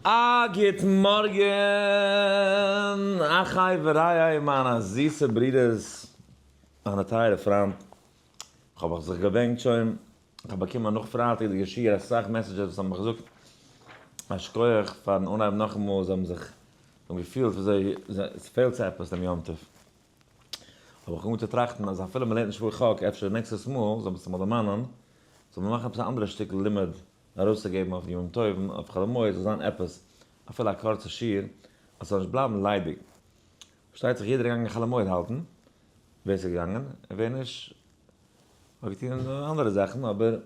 א גוט מארגן אחי ורעי מיינע זיסע ברידערס, מיינע טייערע פריינט, כ'האב איך זיך געבענקט שוין, כ'האב באקומען נאך פרייטאג'דיגע שיעור אסאך messages וואס האבן מיך געזאגט א שכוח פארן אנהייבן נאכאמאל, זיי האבן זיך געפילט וויאזוי עס פעלט זיי עפעס דעם יום טוב, האב איך אנגעהויבן צו טראכטן אז אפילו מ'לערנט נישט פאר חק אפשר נעקסטעס מאל זאל מען עס אמאל דערמאנען, זאל מען מאכן עפעס א אנדערע שטיקל לימוד ארויסצוגעבן אויף די ימים טובים, אויף חול המועד זאל זיין עפעס, אפילו א קורצע שיעור, אז ס'זאל נישט בלייבן ליידיג. פארשטייט זיך יעדער איז געגאנגען חול המועד האלטן, ווער ס'איז געגאנגען, און ווער נישט האט געטון אנדערע זאכן, אבער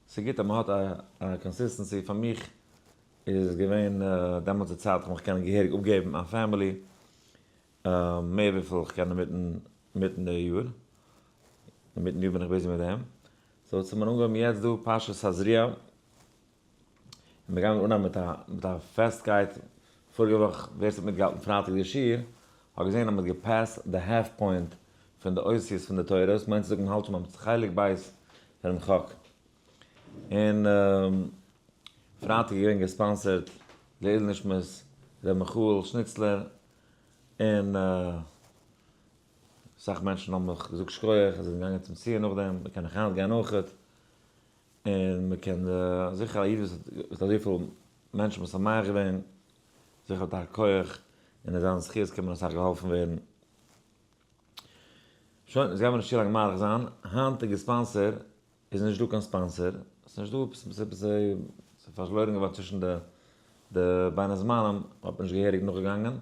ס'איז גוט אז מ'האט א consistency, פאר מיך איז עס געווען דעמאלטס די צייט איך האב מיך קענען געהעריג אפגעבן מיין family, מער וויפיל איך קען אינמיטן די יאר, אינמיטן יאר בין איך busy מיט דעם, so האט מען אנגעהויבן יעצט דא פרשת תזריע, און מיר גייען אנהייבן מיט א מיט א פעסטקייט, פאריגע וואך ווער ס'האט מיטגעהאלטן פרייטאג די שיעור, האט געזען אז מ'האט געפעסט די half point פון די אותיות פון די תורה, דאס מיינט צו זאגן מ'האלט שוין ביים חלק ב' פונעם חק, און פרייטאג איז געווען גע sponsored לעילוי נשמת ר' מיכאל שניצלער, און אסאך מענטשן האבן מיך געזאגט שכוח אז זיי זענען געגאנגען צום ציון נאכדעם, מען קען נאך היינט גיין אויכעט, און מען קען זיכער א איד וואס האט אזויפיל מענטשן משמח געווען, זיכער האט א כח, און אין זיין זכות קען מען אסאך געהאלפן ווערן. שוין, יעצט גיימיר נישט צו לאנג מאריך זיין, היינטיגע sponsor איז נישט דא קיין sponsor, ס'איז נישט דא עפעס עפעס ס'איז פארלוירן געווארן צווישן די די בין הזמנים האט מען נישט געהעריג נאכגעגאנגען,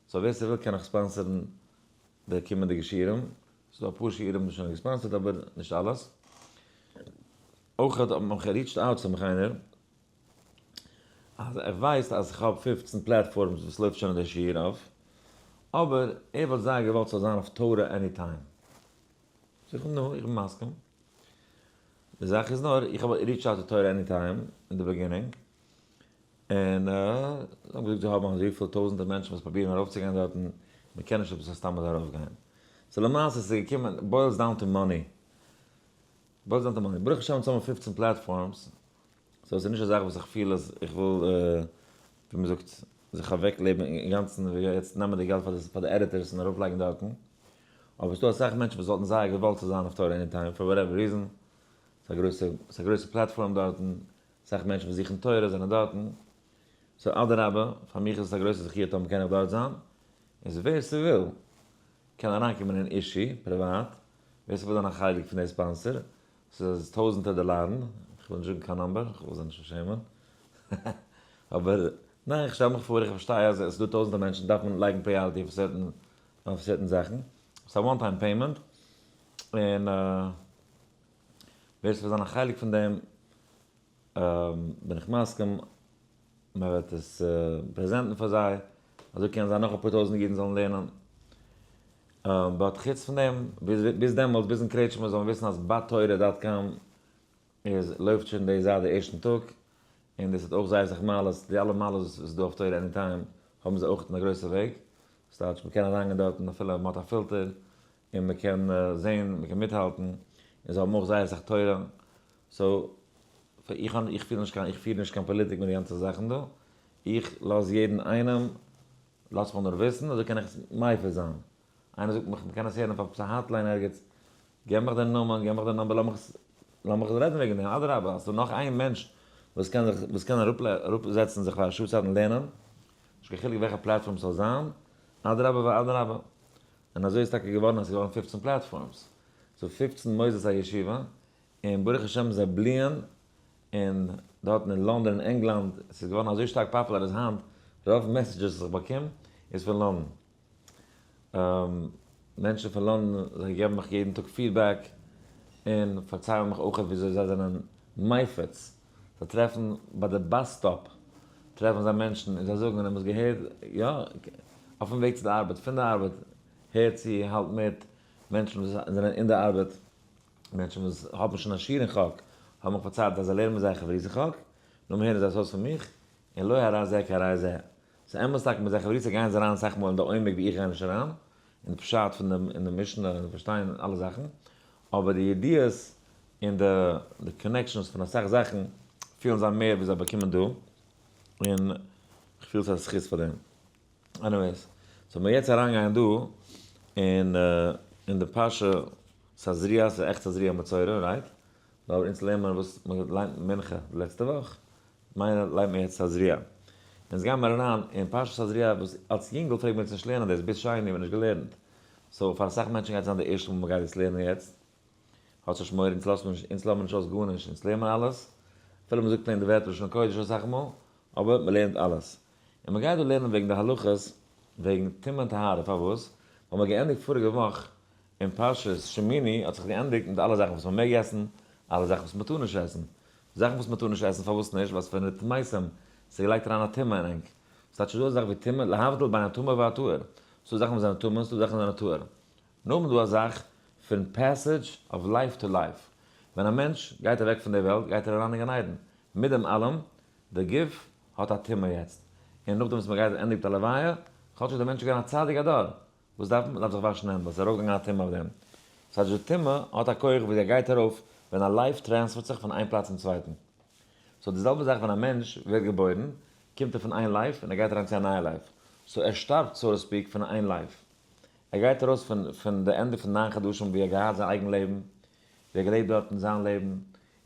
so ווער ס'וויל קען נאך sponsor ן די קומענדיגע שיעורים, ס'איז דא אפאר שיעורים וואס שוין גע sponsored אבער נישט אלעס. אויך האט מיך reached out צו מיך איינער אז ער ווייסט אז כ'האב 15 platforms וואס לויפט שוין די שיעור אויף, אבער ער וואלט זייער געוואלט ס'זאל זיין אויף תורה anytime. זאג איך נו, איך בין מסכים. די זאך איז נאר, איך האב reached out צו תורה anytime אין די beginning, און זיי האבן געזאגט זיי האבן אזויפיל טויזענטער מענטשן וואס פרובירן ארויפצוגיין דארטן, מען קען נישט עפעס סתם אזוי ארויפגיין. so למעשה איז עס געקומען, boils down to money. boils down to money. ברוך השם אונז האבן 15 platforms, so עס איז נישט א זאך וואס איך פיל אז איך וויל, ווי מען זאגט, זיך אוועק לעבן אינגאנצן, ווי יעצט נעמען די געלט פאר די editors און ארויפלייגן דארטן. אבער ס'דא אסאך מענטשן וואס וואלטן זייער געוואלט צו זיין אויף תורה anytime for whatever reason, ס'איז א גרויסע, ס'איז א גרויסע platform דארטן, אסאך מענטשן וואס זוכן תורה זענען דארטן, so אדרבה, פאר מיך איז עס א גרויסע זכי' טאמער קען איך דארט זיין, איז ווער ס'וויל קען אריינקומען אין אישי, פריוואט, ווער ס'וויל זיין א חלק פון די sponsor, ס'איז טויזענטער דאלארן, כ'וויל נישט זאגן קיין number, כ'וויל זיי נישט פארשעמען, אבער ניין, כ'שטעל מיך פאר, איך פארשטיי אז עס איז דא טויזענטער מענטשן דארף מען לייגן priority אויף certain אויף certain זאכן, ס'איז א one time payment, און ווער ס'וויל זיין א חלק פון דעם בין איך מסכים, מען וועט עס present ן פאר זיי, אזוי קען זיין נאך אפאר טויזנט אידן זאלן לערנען, but חוץ פון דעם, ביז דעמאלטס, ביזן קרעטשמע זאל מען וויסן אז בתורה dot com איז לויפט שוין די זייט די ערשטן טאג, און דאס האט אויך זייער אסאך מעלות, די אלע מעלות וואס איז דא אויף תורה anytime האבן זיי אויך אין א גרויסע וועג, ס'טייטש מ'קען אריינגיין דארטן אפילו מ'האט א פילטער, און מ'קען זען, מ'קען מיטהאלטן, און זיי האבן אויך זייער אסאך תורה, so איך האב, איך פיל נישט קיין, איך פיר נישט קיין פאליטיק מיט די גאנצע זאכן דא, איך לאז יעדן איינעם, לאז מיך נאר וויסן, אזוי קען איך עס מפיץ זיין. איינער זאגט מיך מ'קען עס הערן אויף עפעס א hotline ערגעץ, געב מיך די נאמען, געב מיך די number, לאמיך עס, לאמיך רעדן וועגן דעם, אדרבה, אז ס'דא נאך איין מענטש וואס קען זיך, וואס קען אראפזעצן זיך פאר א שעה צייט און לערנען, נישט קיין חילוק וועלכע platform ס'זאל זיין, אדרבה ואדרבה. און אזוי איז טאקע געווארן אז ס'איז געווארן 15 platforms, so 15 מוסדות הישיבה, און ברוך השם זיי בליען, און דארטן אין לאנדאן און ענגלאנד, ס'איז געווארן אזוי שטארק פאפולער אז היינט רוב messages וואס איך באקום איז פון לאנדאן. מענטשן פון לאנדאן זיי געבן מיך יעדן טאג feedback, און פארציילן מיך אויך וויאזוי זיי זענען מפיץ, זיי טרעפן ביי די bus stop טרעפן זיי מענטשן און זיי זאגן און האבן עס געהערט, יא, אויפן וועג צו די ארבעט, פון די ארבעט, הערט צו, האלט מיט, מענטשן וואס זענען אין די ארבעט, מענטשן וואס האבן שוין א שיעור אין חק, האבן מיך פארציילט אז זיי לערנען מיט זייער חברותא חק, נאכדעם הערן זיי עס אויס פון מיך, און לא הרי זה כהרי זה. ס'איז אמת טאקע מיט זייער חברותא גייען זיי אריין אסאך מאל אין די עומק ווי איך גיי נישט אריין, אין די פשט פון דעם אין די משנה און פארשטיין אלע זאכן, אבער די ידיעות און די די connections פון אסאך זאכן פילן זיי מער ווי זיי באקומען דא, און. כ'פיל ס'איז א זכות פאר דעם. Anyways, so מיר יעצט אריינגיין דא אין אין די פרשה תזריע, ס'איז עכט תזריע מצורע, right? נאר אונז לערנען מיר וואס מ'ליינט מנחה לעצטע וואך, מיינע ליינט מען יעצט תזריע. אונז גייען מיר אריין אין פרשת תזריע וואס אלס יונגל פלעגט מען אונז נישט לערנען דאס, ביז שני האט מען נישט געלערנט. So פאר אסאך מענטשן גייט זיין די ערשטע מאל מ'גייט דאס לערנען יעצט. האטס נישט מורא, אונז לאזט מען נישט, אונז לאזט מען נישט אויס גארנישט, אונז לערנט מען אלעס, אפילו מ'זאגט plain די ווערטער לשון קודש אסאך מאל, אבער מ'לערנט אלעס. און מ'גייט דא לערנען וועגן די הלכות וועגן טומאה און טהרה, פארוואס? ווייל מ'האט געענדיגט פאריגע וואך אין פרשת שמיני האט זיך געענדיגט מיט אלע זאכן וואס מ'מעג עסן, אלע זאכן וואס מ'טאר נישט עסן. זאכן וואס מ'טאר נישט עסן פארוואס נישט? ווייל ס'פון ונטמאתם, ס'געלייגט אריין א טומאה אין ענק. ס'טייטש ס'איז דא א זאך ווי טומאה, להבדיל בין הטמא והטהור. ס'דא זאכן וואס זענען טמא, ס'דא זאכן וואס זענען טהור. נאכדעם איז דא א זאך פון passage of life to life, ווען א מענטש גייט אוועק פון די וועלט גייט ער אריין אין גן עדן, מיט דעם אלעם, די גוף האט א טומאה יעצט, און נאכדעם וואס מען גייט ענדיגט א לוויה, כאטש איז דער מענטש געווען א צדיק הדור, וואס דארף מען? מען דארף זיך וואשן הענט ווייל עס איז ארויפגעגאנגען א טומאה אויף דעם. ס'הייסט די טומאה האט א כח ווי ער גייט ארויף ווען א life transfer ט זיך פון איין פלאץ צום צווייטן. So די זעלבע זאך ווען א מענטש ווערט געבוירן, קומט ער פון איין life און ער גייט אריין צו א נייע life. So ער שטארבט so to speak פון איין life. ער גייט ארויס פון די ענדע פון 9 חדשים ווי ער האט געהאט זיין אייגן לעבן, ווי ער האט געלעבט דארטן זיין לעבן, און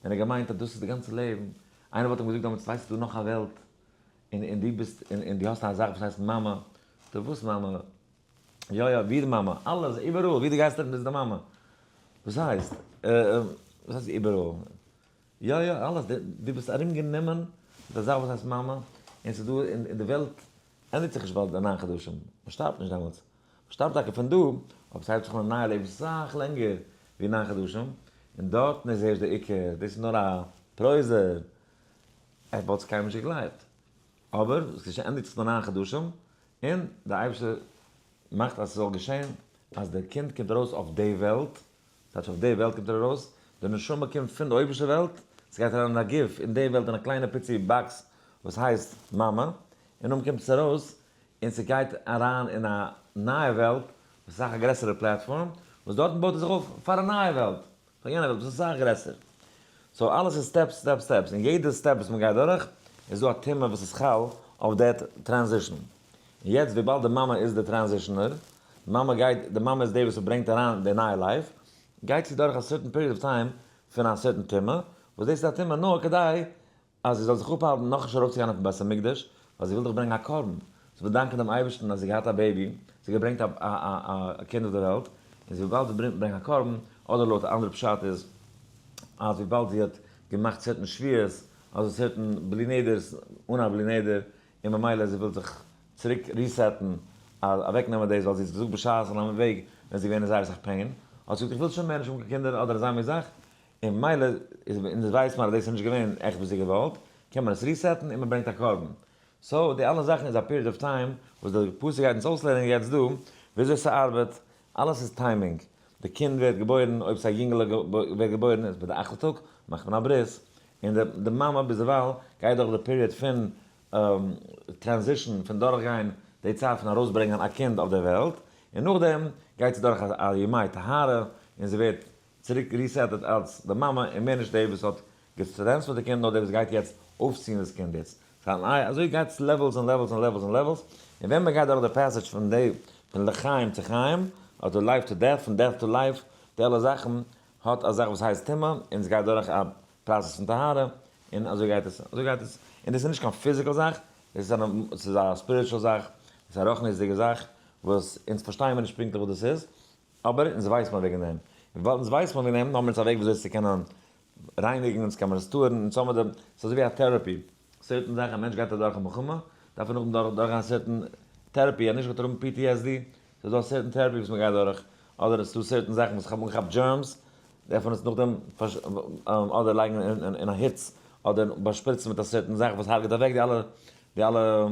ער האט געמיינט אז דאס איז די גאנצע לעבן. איינער וואלט אים געזאגט דעמאלטס, ווייסט ס'איז דא נאך א וועלט, און דו ביסט, און דו האסט א זאך וואס הייסט מאמע. זאגט ער, וואס מאמע? יא יא, ווי די מאמע? אלעס, איבעראל, ווי דו גייסט ארום איז די מאמע. וואס הייסט? וואס הייסט איבעראל? יא יא, אלעס, דו ביסט ארומגענומען מיט א זאך וואס הייסט מאמע, און ס'איז דא, און די וועלט ענדיגט זיך נישט באלד די 9 חדשים, מען שטארבט נישט דעמאלטס, מען שטארבט טאקע פון דא, אבער ס'הייבט זיך אן א נייע לעבן סאך לענגער ווי 9 חדשים, און דארטן איז ערשט די עיקר, דאס איז נאר א פרויזער, ער וואלט עס קיינמאל נישט געגלייבט, אבער עס ענדיגט זיך נאר 9 חדשים, און די אייבערשטער מאכט אז ס'זאל געשען אז דער קינד קומט ארויס אויף די וועלט, ס'טייטש אויף די וועלט קומט ער ארויס, די נשמה קומט פון די אויבערשטע וועלט, ס'גייט אריין אין א גוף אין די וועלט אין א קליינע פיצי box וואס הייסט מאמע, און נאכדעם קומט עס ארויס און ס'גייט אריין אין א נייע וועלט וואס איז אסאך א גרעסערע platform, וואס דארטן בויט ער זיך אויף פאר א נייע וועלט, פאר יענע וועלט וואס איז אסאך גרעסער. So אלעס איז steps steps steps, און יעדע step וואס מ'גייט דורך איז דא א טומאה וואס איז חל אויף that transition. און יעצט וויבאלד די מאמע איז די transitioner, די מאמע גייט, די מאמע איז די וואס ברענגט אריין די נייע life, גייט זי דורך א certain period of time פון א certain טומאה, וואס דאס איז א טומאה נאר כדי אז זי זאל זיך אפהאלטן נאכנישט ארויפצוגיין אויפן בית המקדש, ווייל זי וויל דאך ברענגען א קרבן, זי וויל דאנקען דעם אייבערשטן אז זי האט געהאט א baby, זי האט געברענגט א קינד אויף די וועלט, און וויבאלד זי ברענגט א קרבן, אדער לויט א אנדערע פשט איז אז וויבאלד זי האט געמאכט certain שבועות, אדער certain בלי נדר'ס אן א בלי נדר, און ממילא זי וויל זיך צוריק reset ן, אוועקנעמען דאס, ווייל זי האט געזאגט בשעת אן וועג ווען זי איז געווען אין זייער אסאך pain, האט זי געזאגט איך וויל שוין מער נישט האבן קיין קינדער אדער אזא מין זאך, און ממילא איז און דאס ווייסט מען אז דאס איז נישט געווען עכט וואס זי האט געוואלט, קען מען עס reset ן און מען ברענגט א קרבן. So די אלע זאכן איז א period of time וואס די פסוק גייט אונז אויסלערנען יעצט דא וויאזוי ס'ארבעט, אלעס איז timing, די קינד ווערט געבוירן, אויב ס'איז א יונגעלע ווערט געבוירן איז ביי די אכטע טאג מאכט מען א ברית, און די מאמע ביזדערווייל גייט דורך די period פון transition פון דורכגיין די צייט פון ארויסברענגען א קינד אויף די וועלט, און נאכדעם גייט זי דורך א ימי טהרה און זי ווערט צוריק reset ד אלס די מאמע און מער נישט די וואס האט גע transfer ט די קינד נאר די וואס גייט יעצט אויפציען דאס קינד יעצט זיין איי אזוי גייט עס levels און levels און levels און levels און ווען מען גייט דורך די passage פון די פון לחיים צו חיים אדער life to death פון death to life די אלע זאכן האט א זאך וואס הייסט טומאה און עס גייט דורך א process פון טהרה און אזוי גייט עס אזוי גייט עס און דאס איז נישט קיין physical זאך דאס איז א ס'איז א spiritual זאך דאס איז א רוחניות'דיגע זאך וואס אונז פארשטייען מיר נישט פונקטליך וואס דאס איז אבער אונז ווייסט מען וועגן דעם. וויבאלד אונז ווייסט מען וועגן דעם, האבן מיר אונז א וועג וויאזוי עס צו קענען רייניגן, אונז קען מען עס טהור'ן, אונז האבן די, ס'איז אזוי ווי א therapy. Certain זאכן, א מענטש גייט אדורך א מלחמה, דארף ער נאכדעם דורך דורכגיין certain therapy, אז נישט וועט ער האבן PTSD. ס'איז דא א certain therapy וואס מ'גייט דורך. אדער עס איז דא certain זאכן וואס איך האב אנגעכאפט germs, דארף מען עס נאכדעם אדער לייגן אין א היץ, אדער באשפריצן מיט א certain זאך וואס הרג'ט אוועק די אלע די אלע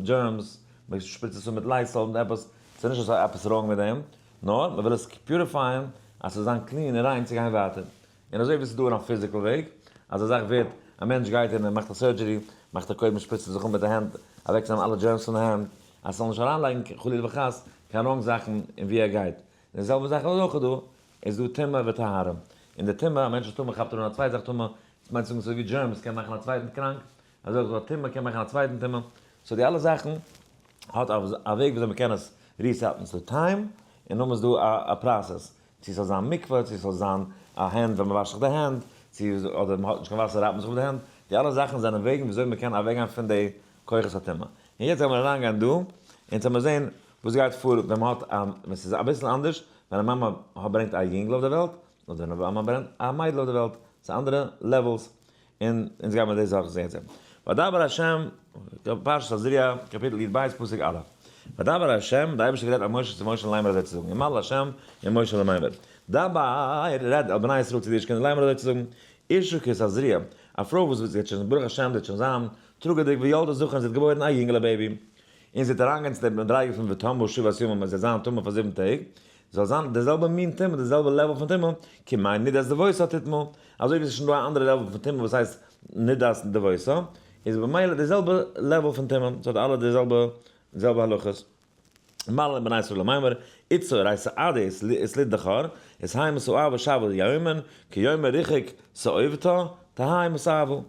germs, מען שפריצט עס אן מיט Lysol מיט עפעס, ס'איז נישט אז ס'איז עפעס wrong מיט דעם, נאר מען וויל עס purify ען אז ס'זאל זיין clean און ריין צו גיין ווייטער. און אזוי ווי ס'איז דא אין א physical וועג, אז א זאך ווערט, א מענטש גייט און ער מאכט א surgery, מאכט ער קודם שפריצט ער זיך אן מיט די הענט, אוועקצונעמען אלע germs פון די הענט, אז ס'זאל נישט אריינלייגן חלילה וחס קיין wrong זאכן אין ווי ער גייט. און די זעלבע זאך איז אויך דא, איז דא טומאה וטהרה. און די טומאה, א מענטש איז טמא כאפט ער אן א צווייטע זאך טמא, דאס מיינט צו זאגן ס'איז אזוי ווי germs קען מאכן א צווייטן קראנק. אזוי אויך דא א טומאה קען מאכן א צווייטן טומאה, so די אלע זאכן האט א וועג וויאזוי מ'קען עס reset ן, ס'דא time און נאכדעם איז דא א process, צו ס'זאל זיין מקווה, צו ס'זאל זיין א הענט ווען מ'וואשט זיך די הענט, צו אדער מ'האט נישט קיין וואסער רייבט מען זיך אויף די הענט, די אלע זאכן זענען וועגן וויאזוי מ'קען אוועקגיין פון די כוחות הטומאה. און יעצט גיימיר אריינגיין דא, און צו מיר זען וואס גייט פאר ווען מ'האט א, ווען ס'איז אביסל אנדערש, ווען א מאמע ברענגט א יונגל אויף די וועלט, אדער ווען א מאמע ברענגט א מיידל אויף די וועלט, ס'איז אנדערע levels, און אונז גיימיר די זאך זען. וידבר השם, פרשת תזריע, קאפיטל י"ב, פסוק א'. וידבר השם, דער אייבערשטער האט גערעדט אל משה צו משה לאמר אזוי צו זאגן, ימלל השם אל משה לאמר, דבר, רעד אל בני ישראל צו די אידישע קינדער לאמר אזוי צו זאגן, אשה כי תזריע, א פרוי וואס וועט שוין ברוך השם זי וועט שוין זיין טראגעדיג וילדה זכר און זי וועט געבוירן א יונגעלע baby, און זי וועט אריינגיין צו די מדריגה פון וטמאה שבעת ימים און זי וועט זיין טמא פאר זיבן טעג, זאל זיין די זעלבע מין טומאה, די זעלבע level פון טומאה, כימי נדת דבוסה תטמא, אזוי ווי עס איז שוין דא א אנדערע level פון טומאה וואס הייסט נדת דבוסה, איז במילא די זעלבע level פון טומאה, ס'האט אלע די זעלבע זעלבע הלכות. מלל בני ישראל למימר, איצו רייסא עדי איז ליט דכר, איז היי מסואבה שבה יומן, כיומר ריחוק סאובתא, תהי מסאבו.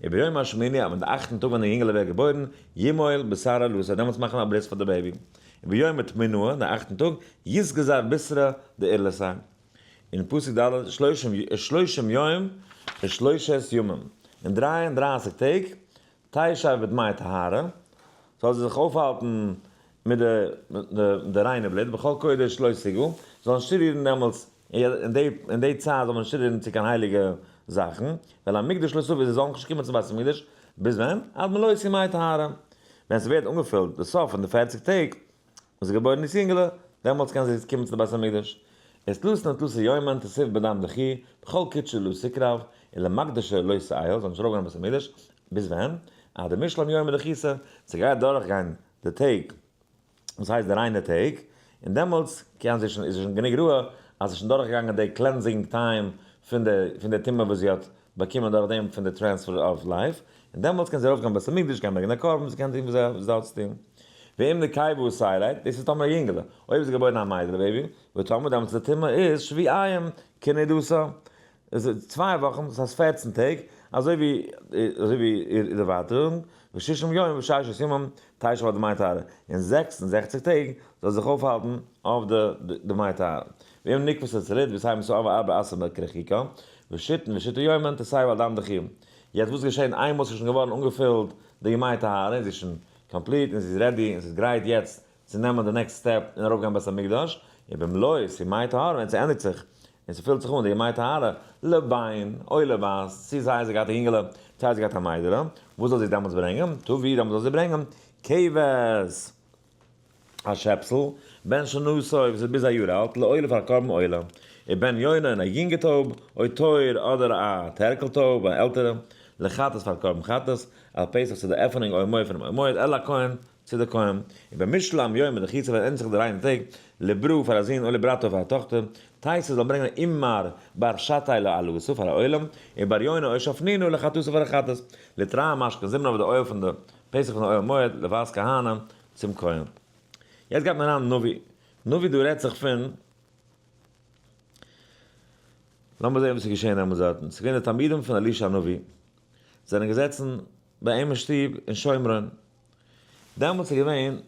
וביום השמיני, אבער די אכטן טאג ווען די יונגעלע ווערט געבוירן, ימול בשר ערלתו, דעמאלטס מאכן א ברית פאר די baby. וביום התמינאה, די אכטן טאג, יתגזר בישרא דערלתיה. אין פסוק ד', שלושים יום ושלושת ימים, אין 33 טעג, תשב בדמי טהרה, זאל זי זיך אויפהאלטן מיט די ריינע בלוט, בכל קודש לא תגע, זאל נישט צורירן דעמאלטס, אין די צייט זאל מען נישט צורירן צו קיין הייליגע זאכן, ואל המקדש לא תבוא, זי זאל נישט קומען צום בית המקדש, ביז ווען? עד מלאות ימי טהרה, ווען ס'ווערט אנגעפילט די סוף פון די פערציג טעג, וואס איז געבוירן דאס יונגעלע, דעמאלטס קען זי קומען צו די בית המקדש. את תלתין ותלתא יומין תסיב בדם דכי, בכל קודשא לא תקרב, ולמקדשא לא תעיל, זאל נישט ארויפגיין אין בית המקדש, ביז ווען? עד דמשלם יומי דכיסא, ס'גייט דורכגיין די טעג, וואס הייסט די ריינע טעג, און דעמאלטס קען זי שוין, איז זי שוין גענוג ראוי אז ס'איז שוין דורכגעגאנגען די cleansing time פון די פון די טומאה וואס זי האט באקומען דורך דעם פון די transfer of life, און דעמאלטס קען זי ארויפגיין בית המקדש, גיין ברענגען א קרבן, זי קען טון וואס זי האט צו טון. ואם נקבה תלד, דאס איז טאמער א יונגעלע, אויב איז געבוירן א מיידעלע baby, וטמאה דעמאלטס די טומאה איז שבועיים כנדתה, עס איז צוויי וואכן, דאס הייסט 14 טעג, אזוי ווי אזוי ווי איר דערווייטערונג, וששים יום וששת ימים תשב על דמי טהרה, און 66 טעג זאל זיך אויפהאלטן אויף די דמי טהרה. ואם נקבת תלד ותהא מסואבה ארבעה עשר כרחיקה, ושיתין ושיתא יומין תסב על דם דכויה. יעצט וואס געשען איינמאל ס'איז שוין געווארן אנגעפילט די ימי טהרה און זי איז שוין complete און זי איז ready און זי איז גרייט יעצט צו נעמען די next step און ארויפגיין בית המקדש, ובמלאות ימי טהרה ווען ס'ענדיגט זיך און ס'פילט זיך אן די ימי טהרה, לבן או לבת, צו סיי זי געהאט א יונגעלע, צו זי געהאט א מיידעלע, וואס זאל זי דעמאלטס ברענגען? תביא, דעמאלטס זאל זי ברענגען כבש, א שעפסל, בן שנתו, וואס איז ביז א יאר אלט, לעולה פאר א קרבן עולה, ובן יונה און א יונגע טויב, או תור אדער א טערקל טויב, א עלטערע, לחטאת פאר קרבן חטאת, על פתח צו די עפענונג אוהל מועד פונעם אוהל מועד, אל הכהן, צו די כהן, ובמשלם יומי דכיסא ווען ענדיגט זיך די ריינע טעג, לברו פאר א זון או לברתו פאר א טאכטער, תיתי זאל ברענגען עמר בר שתי לעלתו פאר א עולה, ובר יונה או שפנינו לחטאתו פאר א חטאת, לתרעא משכן זימנא אויף די אויל פון די פתח פון די אוהל מועד, לבת כהנא, צום כהן. יעצט גייט מען אריין נביא. נביא דא רעדט זיך פון. לאמיר זען וואס איז געשען דעמאלטס דארטן. ס'איז געווען די תלמידים פון אלישע הנביא, זענען געזעצן ביי אים אין שטוב אין שומרון. דעמאלטס איז געווען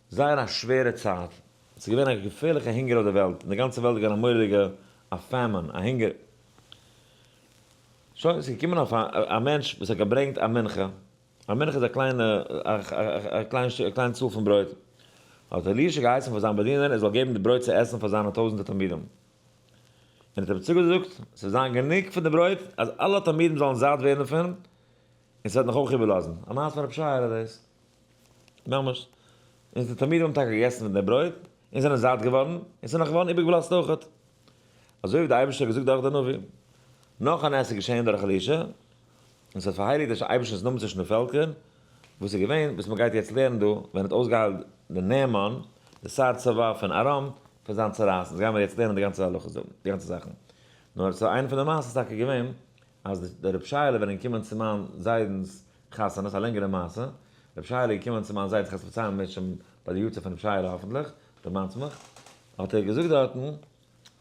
זייער א שווערע צייט, עס איז געווען א געפערליכע הונגער אויף די וועלט, אין די גאנצע וועלט איז געווען א מורא'דיגע א famine, א הונגער. שוין, עס איז געקומען אויף א מענטש וואס האט געברענגט א מנחה, א מנחה איז א קליינע א קליין א קליין צאל פון ברויט, האט אלישע געהייסן פאר זיין באדינער ער זאל געבן די ברויט צו עסן פאר זיינע טויזנטער תלמידים, און האט אים צוגעזאגט, עס וועט זיין גענוג פון די ברויט אז אלע תלמידים זאלן זאט ווערן דערפון, און ס'וועט נאך אויך איבערלאזן. א מעשה פון רב שייעלע דאס. ממש. און די תלמידים האבן טאקע געגעסן פון דעם ברויט, און זענען זאט געווארן, און ס'איז נאך געווארן איבערגעבלאזט אויכעט. אזוי ווי דער אייבערשטער האט געזאגט דורך דער נביא. נאך א נס איז געשען דורך אלישע, און ס'האט פארהייליגט דער אייבערשטענס נאמען צווישן די פעלקער, וואס איז געווען, וואס מ'גייט יעצט לערנען דא, ווען ער האט אויסגעהיילט די נעמן, די שר צבא פון ארם, פון זיין צרעת. דאס גייען מיר יעצט לערנען די גאנצע הלכות דא, די גאנצע זאכן. נאר ס'איז איינע פון די מעשות טאקע געווען, אז דער רב שייעלע ווען ער געקומען צו מיין זיידנ'ס חתונה, ס'איז א לענגערע מעשה, רב שייעלע איז געקומען צו מיין זיידנ'ס חתונה, פארציילן מיר שוין ביי די יארצייט פון רב שייעלע האפענטליך, דערמאנטס מיך, האט ער געזאגט דארטן,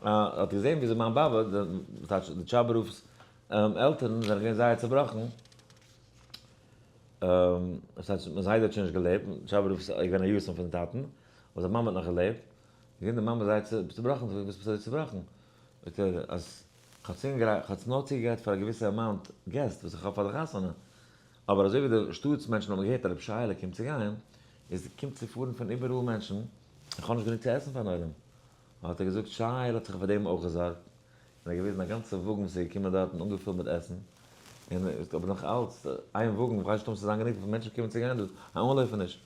האט ער געזען וויאזוי מיין באבע, די טשאבער רב'ס עלטערן זענען געווען זייער צעבראכן. דאס הייסט מיין זיידע האט שוין נישט געלעבט, טשאבער רב איז געווען א יתום פון טאטן, אבער זיין מאמע האט נאך געלעבט, געזען די מאמע זייער צובראכן, זאגט וואס ביסטו אזוי צובראכן? זאגט ער אז כ'האב נאר צוגעגרייט פאר א געוויסע amount געסט וואס איך האב פאר די חתונה, אבער אזוי ווי די שטאט'ס מענטשן האבן געהערט אז רבי שייעלע קומט צו גיין, איז קומט צו פארן פון איבעראל מענטשן, איך האב נישט גענוג צו עסן פארן עולם. האט ער געזאגט, שייעלע האט זיך פאר דעם אויך געזארגט, און ער האט געוויזן א גאנצע וואגן וואס איז געקומען דארטן אנגעפילט מיט עסן, און אבער נאך אלץ, איין וואגן, איך ווייס נישט אויב ס'וועט זיין גענוג וויפיל מענטשן קומען צו גיין דא, א אנלויפעניש.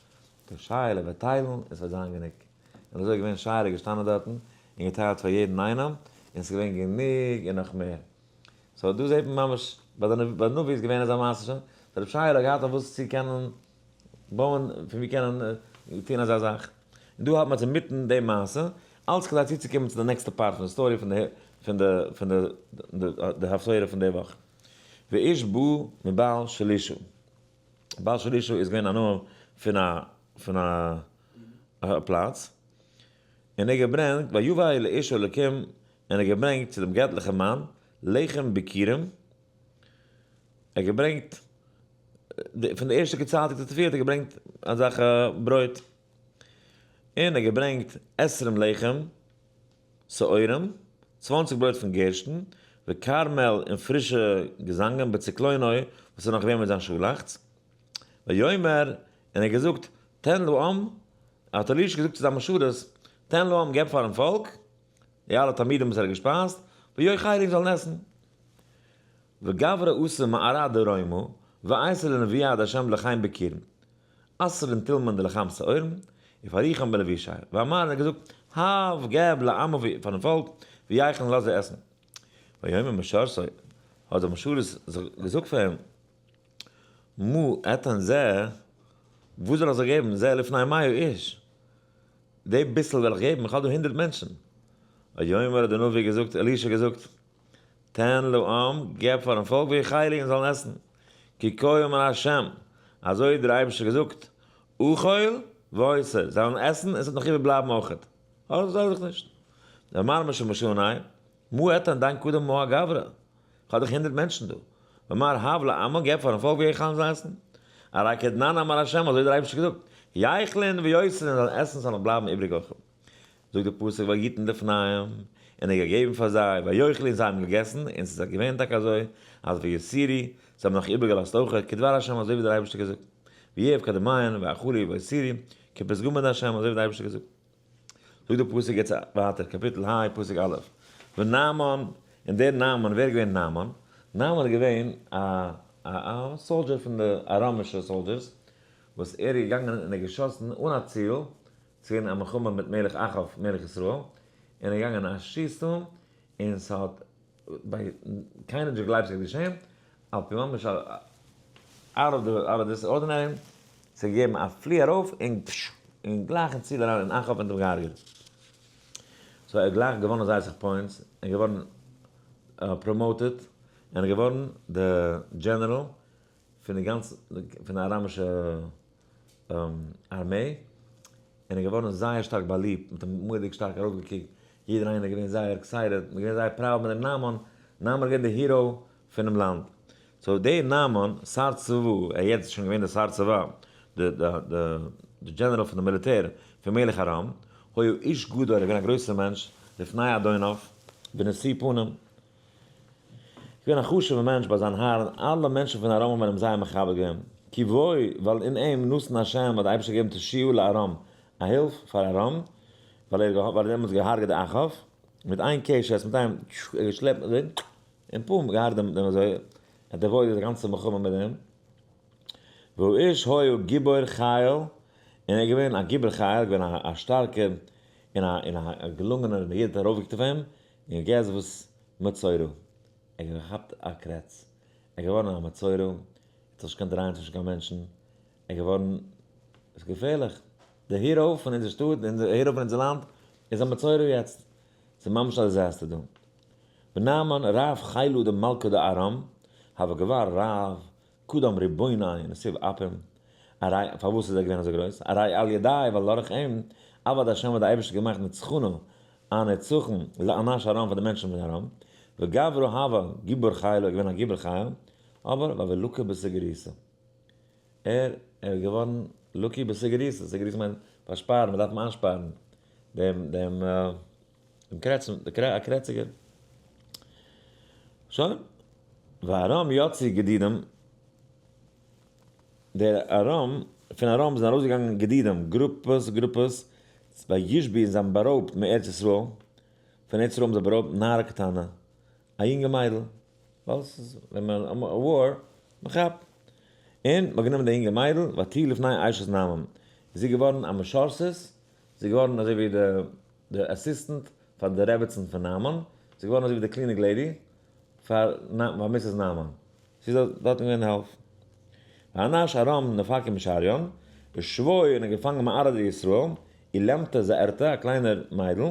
זאגט ער, שייעלע וועט טיילן און ס'וועט זיין גענוג. און אזוי איז געווען, שייעלע איז געשטאנען דארטן און געטיילט פאר יעדן איינעם, און ס'איז געווען גענוג און נאך מער. so דא זעט מען ממש, ביי די נביא איז געווען אזא מעשה שוין, so רבי שייעלע האט געהאט אויף וואס צו קענען בויען, פון ווי קענען טון אזא זאך. און דא האלט מען אינמיטן די מעשה, אלץ כדי צוצוקומען צו די נעקסטע part פון די story פון די פון די פון די די הפטורה פון די וואך. ואיש בא מבעל שלישה. בעל שלישה איז געווען א נאמען פון א פון א פלאץ. און ער געברענגט ויבא לאיש האלקים און ער געברענגט צו דעם געטליכן מאן לחם ביכורים, ער געברענגט פון די ערשטע געצייטיגטע תבואה האט ער געברענגט אזעלכע ברויט, און ער געברענגט עשרים לחם שעורים, 20 ברויט פון גערשטן, וכרמל און פרישע געזאנגען בצקלונו וואס איז נאך געווען מיט זיין שאלאכץ, ויאמר און ער געזאגט תן לעם, האט אלישע געזאגט צו זיין משרת, תן לעם געב פארן פאלק, די אלע תלמידים וואס ער האט געשפייזט, ויאכלו זאלן עסן. וגברא אתא מארעא דרומא, ואייתי לנביאה דהשם לחם ביכורים. עשרין תילמין דלחם שעורים, ופריכן בלבישי. ואמר און ער האט געזאגט, הב געב לעם פארן פאלק, ויאכלו לאז זיי עסן. ויאמר משרתו, האט דער משרת געזאגט פאר אים, מה אתן זה, וואס זאל איך זיי געבן, זה לפני מאה איש. די ביסל וועל איך געבן, איך האב דא 100 מענטשן. ויאמר האט דער נביא געזאגט, אלישע געזאגט, תן לעם, געב פארן פאלק ויאכלו און זאלן עסן. כי כה אמר ה', אזוי האט דער אייבערשטער געזאגט, אכול והותר, זיי וועלן עסן און עס וועט נאך איבערבלייבן אויכעט. אבער זארג דיך נישט. ואמר משמשני, מה אתן דיין קדם מאה גברא? איך האב דאך 100 מענטשן דא. ואמר הב לעם, געב פארן פאלק ויאכלו און זאלן עסן. הרי כדנן אמר ה', אזוי האט דער אייבערשטער געזאגט, יאכלון ויותרון, זאלן עסן, ס'זאל נאך בלייבן איבריג אויך. זאגט דער פסוק ויתן לפניהם, און ער האט געגעבן פאר זיי, ויאכלו און זיי האבן געגעסן, און ס'איז געווען טאקע אזוי, אז ויותירו, זיי האבן נאך איבערגעלאזט אויך, כדבר ה' אזוי ווי דער אייבערשטער האט געזאגט, ויהב כדמיהן ואכלו והותירו, כפתגמא דה' אזוי ווי דער אייבערשטער האט געזאגט. זאגט דער פסוק יעצט ווייטער, קאפיטל ה, פסוק א', ונעמן, און דער נעמן, ווער איז געווען נעמן? נעמן איז געווען א א soldier פון די אראמישע soldiers, וואס ער איז געגאנגען און ער האט געשאסן אן א ציל, צו א מלחמה מיט מלך אחאב מלך ישראל, און ער איז געגאנגען א שיס טאן, און ס'האט ביי קיינער נישט געגלייבט ס'גייט געשען, על פי ממש out of the out of this ordinary, ס'האט געגעבן א פלי ארויף און פשש, און גלייך אין ציל אריין אין אחאב און אים געהארגעט. so ער האט גלייך געוואנען זייער אסאך points, און געווארן promoted, און איז געווארן די general פון די גאנצע פון די אראמישע ארמעי, און איז געווארן זייער שטארק באליבט, מ'האט אים מורא'דיג שטארק ארויפגעקוקט, יעדער איינער איז געווען זייער excited, מ'איז געווען זייער proud מיט דעם נעמן, נעמן איז געווען די hero פונעם לאנד. so דער נעמן, שר צבא, ער יעצט איז שוין געווען דער שר צבא, די די general פון די מיליטער פון מלך ארם, היה איש גדול, ער איז געווען א גרויסער מענטש, לפני אדוניו, ונשוא פנים. געווען א חשוב'ער מענטש ביי זיין האר און אלע מענטשן פון ארם האבן אים זייער מכבד געווען. כי בו, ווייל אין אים נתן השם האט דער אייבערשטער געגעבן תשועה לארם, א הילף פאר ארם, ווייל ער האט דעמאלטס געהארגעט די אחאב, מיט איין קשת, מיט איין טשו, ער האט געשלעפט אזוי, און פום, געהארגעט דעם דעם אזוי, ער האט avoided די גאנצע מלחמה מיט דעם. והאיש היה גיבור חיל, און ער איז געווען א גיבור חיל, געווען א שטארקער און א און א געלונגענער, און יעדער האט ארויפגעקוקט אויף אים, און guess וואס מצורע, ער האט געכאפט א קרעץ, ער איז געווארן א מצורע, ער האט זיך נישט געקענט דרייען צווישן קיין מענטשן, ער איז געווארן, עס איז געפערליך, דער hero פון אונזער שטאט, דער hero פון אונזער לאנד, איז א מצורע יעצט, ס'איז ממש א disaster דא. ונעמן רב חילא דמלכא דארם, הוה גבר רב, קדם ריבוניה נסיב אפים, הרי, פארוואס איז ער געווען אזוי גרויס? הרי על ידיה, ווייל דורך אים, עבד השם האט דער אייבערשטער געמאכט נצחונו, א נצחון, לאנש ארם פאר די מענטשן פון ארם, וגברא הוה גיבור חילא, ער איז געווען א גיבור חיל, אבער והוה לקי בסוגריתא. ער איז געווארן לקוי בסיגריסה, סיגריסה מיינט פארשפארן, מען דארף אים איינשפארן דעם דעם דעם קרעץ, א קרעציגער. שוין, וארם יצאו גדודים, דער ארם, פון ארם זענען ארויסגעגאנגען גדודים, גרופעס גרופעס, וישבו און זיי האבן בארויבט מארץ ישראל, פון ארץ ישראל האבן זיי בארויבט נערה קטנה, א יונגע מיידל, ווייל ס'איז ווען מען א war, מען כאפט, און מען האט גענומען די יונגע מיידל, ותהי לפני אשת נעמן, איז זי געווארן א משרתת, זי איז געווארן אזוי ווי די די assistant פאר די רעבעצן פון נעמן, זי איז געווארן אזוי ווי די cleaning lady פאר Mrs. נעמן, זי איז דארטן געווען העלף. ואנש ארם נפקו משריין, ושבו און האט געפאנגען מארעא דישראל, אילמתא זעירתא, א קליינער מיידל,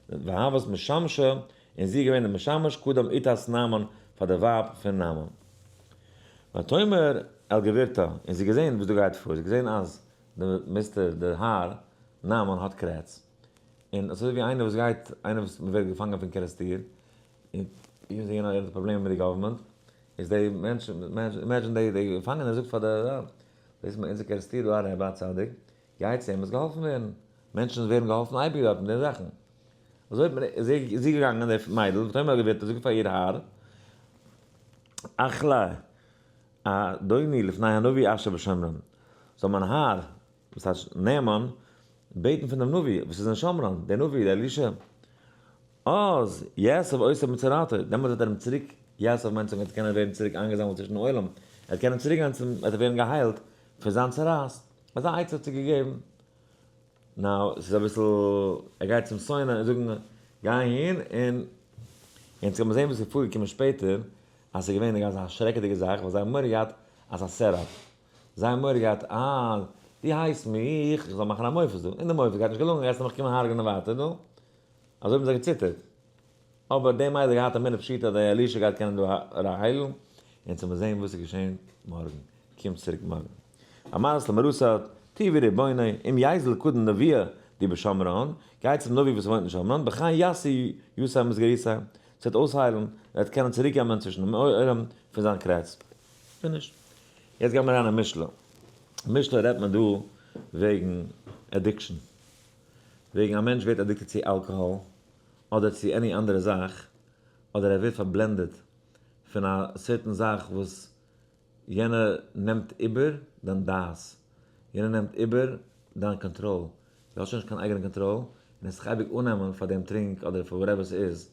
והוות משמשה, און זי איז געווען די משמש קדם אתת נעמן פאר די ווייב פון נעמן. ותאמר אל גבירתה, און זי האט געזען וואס דא גייט פאר, זי האט געזען אז די מיסטער דער האר נעמן האט קרעץ, און אזוי ווי איינער וואס גייט, איינער וואס מ'ווערט געפאנגען פון קערעסטיר, און זיי געווען האט פראבלעמען מיט די government, איז די מענטש, imagine די די געפאנגענער זאגט פאר די רב, דאס איז אונזער קערעסטיר דא א רבי א צדיק, גיי צו אים וועסט געהאלפן ווערן, מענטשן ווערן געהאלפן אייביג דארט מיט די זאכן. אזוי האט מען, איז זי געגאנגען די מיידל, ותאמר אל גבירתה, זאגט פאר איר האר, אחלי אדוני לפני הנביא אשר בשומרון, זאל מיין האר, וואס הייסט נעמן, בעטן פון דעם נביא וואס איז אין שומרון, דער נביא דער אלישע, אז יאסף אותו מצרעתו, דעמאלט וועט ער אים צוריק, יאסף מיינט צו קענען ווערן צוריק איינגעזאמלט צווישן עולם, ער וועט קענען צוריק גיין צום, וועט ער ווערן געהיילט פון זיין צרעת, אזא עצה האט זי געגעבן. now, ס'איז אביסל, ער גייט צום שונא און זאגן, גיי אהין און, און צו זען וואס איז פארגעקומען שפעטער, אז ס'איז געווען אזא שרעקעדיגע זאך, ווייל זיי האבן מורא געהאט אז א setup. זיי האבן מורא געהאט, אה, דו הייסט מיך, איך זאל מאכן א מופת דא, און די מופת גייט נישט געלונגען, גייסטו מיך קומען הרג'נען ווייטער דא. אזוי האבן זיי געציטערט. אבער די מיידל האט געהאט אמונה פשוטה אז דער אלישע גייט קענען דא היילן, און צו מיר זען וואס איז געשען מארגן. קומט צוריק מארגן. אמרת למרוסת, טובי רבוני, אם יזל קדם נביא די בשומרון, גיי צום נביא וואס וואוינט אין שומרון, בכן יעשי יוסי מסגריסה, ס'וועט אויסהיילן, ער וועט קענען צוריקקומען צווישן דעם עולם פון זיין קרעץ. finish. יעצט גיימיר אריין אין משלי. משלי רעדט מען דא וועגן addiction. וועגן א מענטש ווערט addicted צו אלקאהאל, אדער צו any אנדערע זאך, אדער ער ווערט פארבלענדעט פון א certain זאך וואס יענער נעמט איבער דיין דעת, יענער נעמט איבער דיין קאנטראל, דו האסט שוין נישט קיין אייגענע קאנטראל, און עס זיך אייביג אננעמען פאר דעם טרינק אדער פאר whatever ס'איז,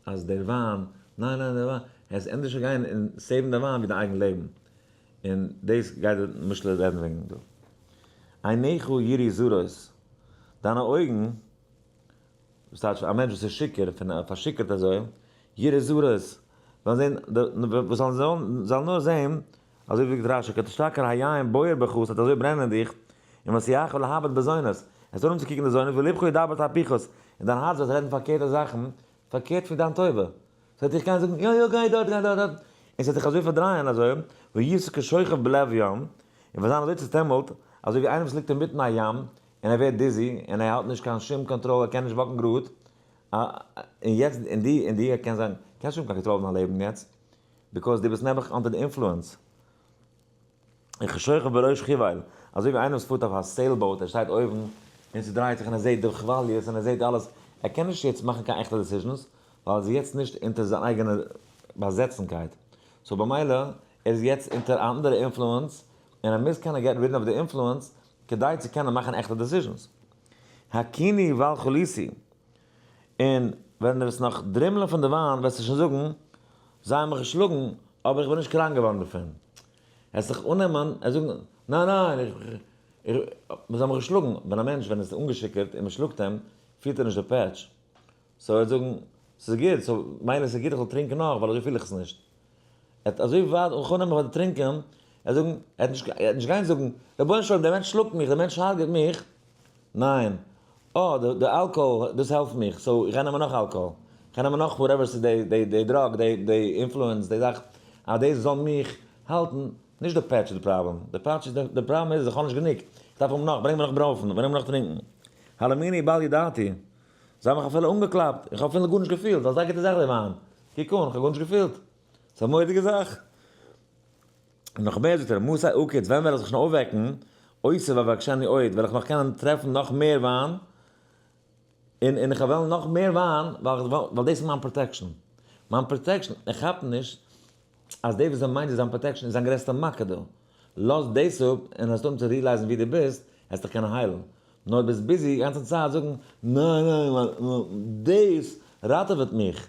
אז דער וויין, ניין ניין דער וויין, עס איז ענדערש גיין און save ן דער וויין ווי דיין אייגן לעבן, און דאס גייט דער משלי רעדן וועגן דא. עיניך יראו זרות, דיינע אויגן, וואס טייטש א מענטש וואס איז שיכור, פון פארשיכורט אזוי, יראו זרות, וועלן זען, וואס זאלן זיי נאר זען, אזוי ווי זאגט רשי, כתשתכר היין בוער בך, ס'וועט אזוי ברענען אין דיך, און וסיעך להביט בזונות, עס וועט אן צו קוקן די זונות, ולבך ידבר תהפוכות, און דיין הארץ וועט רעדן פארקערטע זאכן, פארקערט פון דיין טובה. ס'וועט דיך גיין זאגן, יא יא גיי דארט גיי דארט, און ס'וועט דיך אזוי פארדרייען אזוי, והיית כשוכב בלב ים, און וועסט זיין אזוי צעטומלט, אזוי ווי איינער וואס ליגט אינמיטן א ים, און ער ווערט dizzy, און ער האט נישט קיין שום קאנטראל, ער קען נישט walk ן גראד, און יעצט, און דו, און דו, ער קען זיין, קענסט נישט האבן קיין קאנטראל אויף דיין לעבן יעצט, because דו ביסט נעבעך אונטער די influence. וכשוכב בראש חבל, אזוי ווי איינער וואס פארט אויף א sailboat, ער שטייט אויבן, און ס'דרייט זיך און ער זעט די כוואליעס און ער זעט אלעס, ער קען נישט יעצט מאכן קיין עכטע decisions, ווייל ער איז יעצט נישט אונטער זיין אייגענע באזעצנקייט, so במילא, ער איז יעצט אונטער א אנדערע influence, און ער מוז קענען get rid of די influence, כדי צו קענען מאכן עכטע decisions. הכיני ווייל חליתי. און ווען דו וועסט נאך דרימלען פון די וויין וועסטו שוין זאגן, זיי האבן מיך געשלאגן, אבער איך בין נישט קראנק געווארן דערפון. עס זיך אננעמען, עס זאגן, ניין ניין, איך, איך, זיי האבן מיך געשלאגן. ווען א מענטש ווען ער איז אנגעשיכורט און מען שלאגט אים, פילט ער נישט די פעטש. so ער וועט זאגן, ס'איז גוט, so מילא ס'איז גוט איך זאל טרינקען נאך, ווייל אזוי פיל איך עס נישט. ער האט אזוי ווייט אנגענומען פאר די טרינקען, ער זאגן, ער האט נישט, ער האט נישט גיין זאגן, רבונו של עולם דער מענטש שלאגט מיך, דער מענטש הרג'עט מיך, ניין, אה, די אלקאהאל, דאס העלפט מיך, so איך גיי נעמען נאך אלקאהאל, איך גיי נעמען נאך whatever ס'איז די, די, די drug, די, די influence, די זאך, אז דאס זאל מיך האלטן, נישט די פעטש איז די פראבלעם, די פעטש איז, די פראבלעם איז איך האב נישט גענוג, איך דארף האבן נאך, ברענג מיר נאך ברוינפן, ברענג מיר נאך טרינקן. הלמיני בל ידעתי, זיי האבן מיך אפילו אנגעקלאפט, איך האב אפילו גארנישט געפילט, אזא גוטע זאך די וויין, קוק אן, איך האב גארנישט געפילט, ס'איז א מורא'דיגע זאך. נאך מער זאגט ער, מתי אקיץ, ווען וועל איך זיך שוין אויפוועקן, אוסיף ואבקשנו עוד, וועל איך נאך קענען טרעפן נאך מער וויין, און און איך וועל וועלן נאך מער וויין, ווייל ווייל דאס איז מיין protection. מיין protection, איך כאפ נישט אז דאס וואס ער מיינט איז זיין protection איז זיין גרעסטע מכה דא. לאז דאס אפ און האסט אן צו realize ן ווי דו ביסט, וועסט דיך קענען היילן. נאר ביסט busy גאנצע צייט זאגן, ניין ניין ווייל דאס ראטעוועט מיך.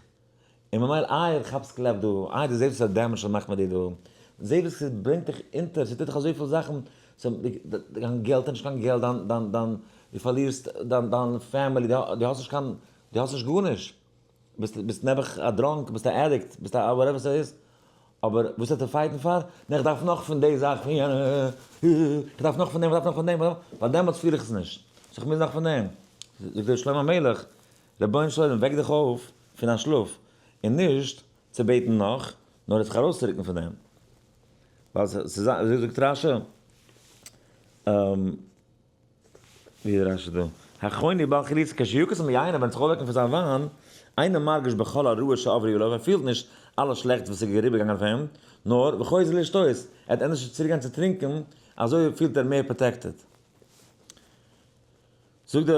און ממילא איי דו כאפסט קלעפ דא, איי דו זעסט וואס א damage ס'מאכט מיט דיר דא, זע וואס ס'ברענגט דיך אונטער, ס'טוט דיך אזויפיל זאכן, דיין געלט איז נישט קיין געלט, דיין דיין דיין דו פארלירסט דיין דיין family, דו האסט נישט קיין, דו האסט נישט גארנישט, ביסט ביסט נעבעך א drunk, ביסט א addict, ביסט א whatever ס'איז, אבער וואס האט ער fight ן פאר? נע איך דארף נאך פון די זאך, פון יענע, איך דארף נאך פון דעם, איך דארף נאך פון דעם, ווייל דעמאלטס פיל איך עס נישט, so איך מוז נאך פון דעם. זאגט דער שלמה המלך, רבונו של עולם וועק דיך אויף פון דיין שלאף, און נישט צו בעטן נאך, נאר זיך ארויסצורוקן פון דעם. ווייל ס'איז אזוי זאגט רשי, ווי איז רשי דא? החוני בעל חליצה כשיוקס מיינא ווען זיך אויפוועקן פון זיין וויין, אינו מרגיש בכל הרעה שעברה עליו, ער פילט נישט אלע שלעכטס וואס איז אריבערגעגאנגען אויף אים, נאר וחוזר לשתות, ער האט ענדערש צוריקגיין צו טרינקען, אזוי פילט ער מער protected. זאגט די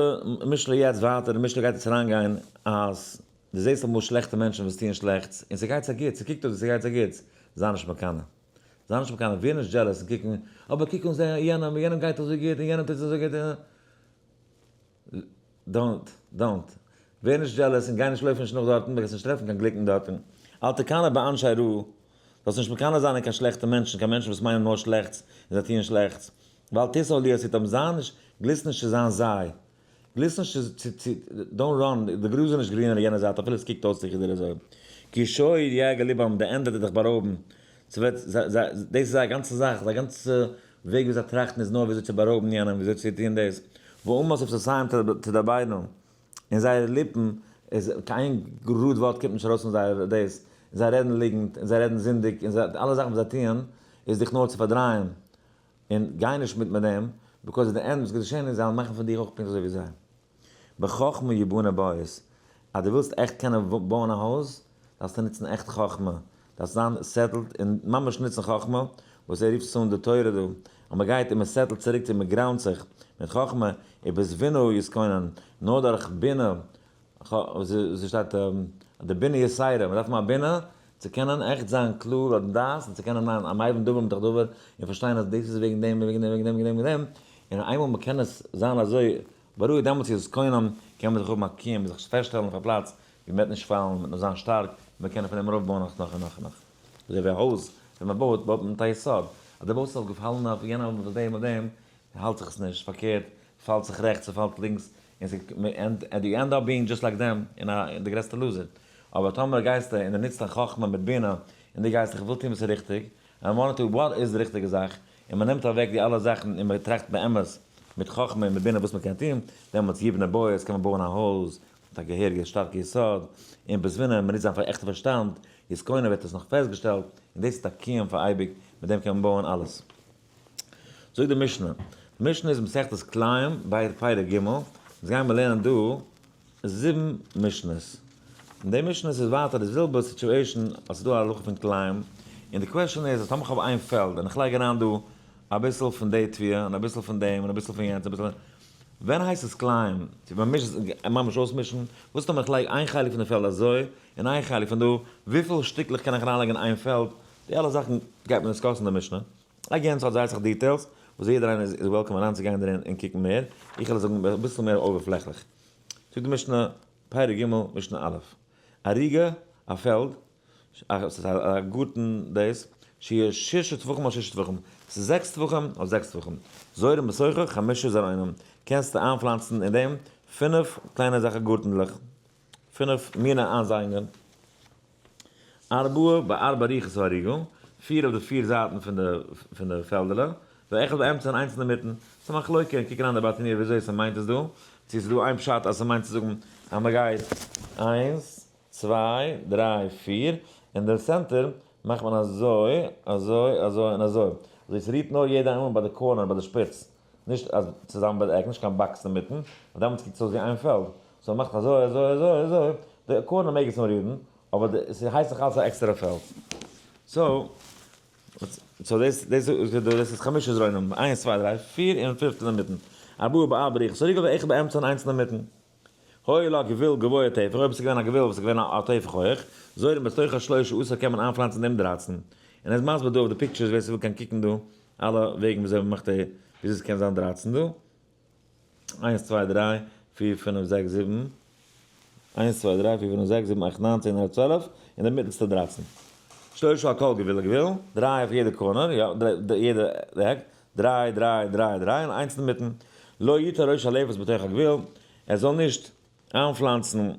משלי יעצט ווייטער, די משלי גייט יעצט אריינגיין אז דו זעסט אמאל שלעכטע מענטשן וואס טוען שלעכטס און ס'גייט זיי גוט, ס'קוקט אויס ווי ס'גייט זיי גוט, זיי נישט מקנא, זיי נישט מקנא, ווער נישט jealous און קוקן, אבער קוק אן זיי יענעם, יענעם גייט אזוי גוט און יענעם טוט אזוי גוט און. don't, don't, ווער נישט jealous און גיי נישט לויף נישט נאך דארטן, וועסט נישט טרעפן קיין גליקן דארטן. אל תקנא באנשי רע, זאלסט נישט מקנא זיין אין קיין שלעכטע מענטשן, קיין מענטשן וואס מיינען נאר שלעכטס און זיי טוען שלעכטס. ואל תשא להיות אתם זיי נישט, גליסט נישט צו זיין זיי. גליסט נישט צו, צו, don't run, די גראז איז נישט גרינער יענע זייט אפילו עס קוקט אויס זיכער דיר אזוי. כי שוד יגע לבם, די ענדע וועט דיך בארויבן. ס'וועט, זיי, זיי, דאס איז זייער גאנצע זאך, זייער גאנצע וועג ווי זיי טראכטן איז נאר וויאזוי צו בארויבן יענעם, וויאזוי צו טון דאס. ואמות שפתותיהם תדברנה, און זייערע ליפן איז, קיין גראד ווארט קומט נישט ארויס פון זייער דאס, זיי רעדן ליגנט, און זיי רעדן זינדיג, און זיי, אלע זאכן וואס זיי טוען איז דיך נאר צו פארדרייען. און גיי נישט מיט מיט דעם, because at the end וואס גייט געשען איז זיי וועלן מאכן פון דיר אויך פונקט אזוי ווי זיי. בחכמה יבנה בית, אז דו ווילסט עכט קענען בויען א הויז, דארפסטו נוצן עכט חכמה, דארפסט זיין settled און ממש נוצן חכמה, וואס ער רופט עס אן די תורה דא, אז מען גייט און מען settle ט צוריק צו מען ground ט זיך מיט חכמה, ובתבונה יתכונן, נאר דורך בינה ווי שטייט די בינה יתירה, מען דארף האבן א בינה צו קענען עכט זיין קלאר אויפן דעת און צו קענען מיינען א מבין דבר מתוך דבר און פארשטיין אז דאס איז וועגן דעם און וועגן דעם וועגן דעם וועגן דעם, און איינמאל מען קען עס זיין אזוי ברור דעמאלטס איז עס קונם, קען מען זיך האבן א קיום, זיך פעסטשטעלן אויף א פלאץ ווי מען וועט נישט פאלן, מען וועט נאר זיין שטארק, מען וועט קענען פון דעם ארויפבויען נאך נאך און נאך און נאך. אזוי ווי א הויז ווען מען בויט, בויט מען מיט א יסוד, אז דו בויסט אויף געפאלן אויף יענעם אויף דעם אויף דעם, האלט זיך עס נישט, פארקערט, פאלט זיך רעכטס און פאלט לינקס, און and you end up being just like them, און די גרעסטע loser. אבער טאמער גייסטו און דו נוצט דיין חכמה מיט בינה, און דו גייסט איך וויל טון וואס איז ריכטיג, I want to what איז די ריכטיגע זאך, און מען נעמט אוועק די אלע זאכן און מען טראכט באמת מיט חכמה און מיט בינה וואס מען קען טון, דעמאלטס יבנה בית קען מען בויען א הויז מיט א געהעריגע שטארקע יסוד, און בתבונה, מען נוצט זיין עכטע פארשטאנד, יתכונן ווערט עס נאך פעסטגעשטעלט, און דאס איז א קיום פאר אייביג, מיט דעם קען מען בויען אלעס. זאגט די משנה, די משנה איז מסכת כלאים ביי פרק ג', אונז גייען מיר לערנען דא זיבן משנה'ס, און די משנה'ס איז ווייטער די זעלבע situation אז ס'איז דא א הלכה פון כלאים, און די question איז אז טאמער כ'האב איין פעלד און איך לייג אריין דא אביסל פון די תבואה און אביסל פון דעם און אביסל פון יענץ אביסל פון ווען הייסט עס כלאים? צו מען מישט עס ממש אויסמישן? וואס טאמער איך לייג איין חלק פון די פעלד אזוי און איין חלק פון דא, וויפיל שטיקלעך קען איך אריינלייגן אין איין פעלד? די אלע זאכן גייט מען discuss ן אין די משנה. again ס'האט זייער אסאך details וואס יעדער איינער איז welcome אריינצוגיין דערין און קוקן מער, איך וועל עס זאגן אביסל מער אויבערפלעכליך. זאגט די משנה, פרק ג' משנה א', ערוגה, א פעלד, ס'איז א גארטן דאס, שהיא ששה טפחים על ששה טפחים, ס'איז זעקס טפחים אויף זעקס טפחים, זורעים בתוכה חמשה זרעונים, קענסטו איינפלאנצן אין דעם פינף קליינע אזעלכע גארטנדלעך, פינף מיני איינזייאונגען. ארבעה בארבע רוחות הערוגה, פיר אויף די פיר זייטן פון די פון די פעלדעלע, ואחד באמצע און איינס אינדערמיטן. ס'איז א מחלוקה און קוק אריין די ברטנורא וויאזוי ס'מיינט עס דא, צו ס'איז דא איין פשט אז ס'מיינט צו זאגן אז מ'גייט איינס צוויי דריי פיר, און די center מאכט מען אזוי אזוי אזוי און אזוי, אזוי ס'רירט נאר יעדע איינמאל ביי די corner ביי די שפיץ, נישט אז צוזאמען ביי די עק, נישט קיין box אינמיטן, ווייל דעמאלטס קוקט עס אויס ווי איין פעלד, so מ'מאכט אזוי אזוי אזוי אזוי, די corner מעג עס אנרירן, אבער די ס'הייסט נאך אלץ א עקסטערע פעלד. so. So דאס דאס דאס איז חמשה זרעונים, איינס צוויי דריי פיר און פינפטע אינמיטן. ארבעה בארבע רוחות הריגה ואחד באמצע און איינס אינמיטן. היה לה גבול גבוה טפח, אויב עס איז געווען א גבול וואס איז געווען א טפח הויך, זורעין בתוכה שלשה עשר קען מען איינפלאנצן דעם 13. און ער איז מסביר דא אויף די pictures ווער ס'וויל קען קוקן דא אלע וועגן וויאזוי מ'מאכט די, וויאזוי ס'קען זיין 13 דא. איינס צוויי דריי פיר פינף זעקס זיבן, איינס צוויי דריי פיר פינף זעקס זיבן אכט ניין צען עלף 12, און די מיטלסטע 13. שלושה על כל גבול לגבול, דריי אויף יעדע corner, יא, יעדע עק, דריי, דריי, דריי, דריי, און איינס אינמיטן. לא יטע ראש הלפת בתוך הגבול, ער זאל נישט איינפלאנצן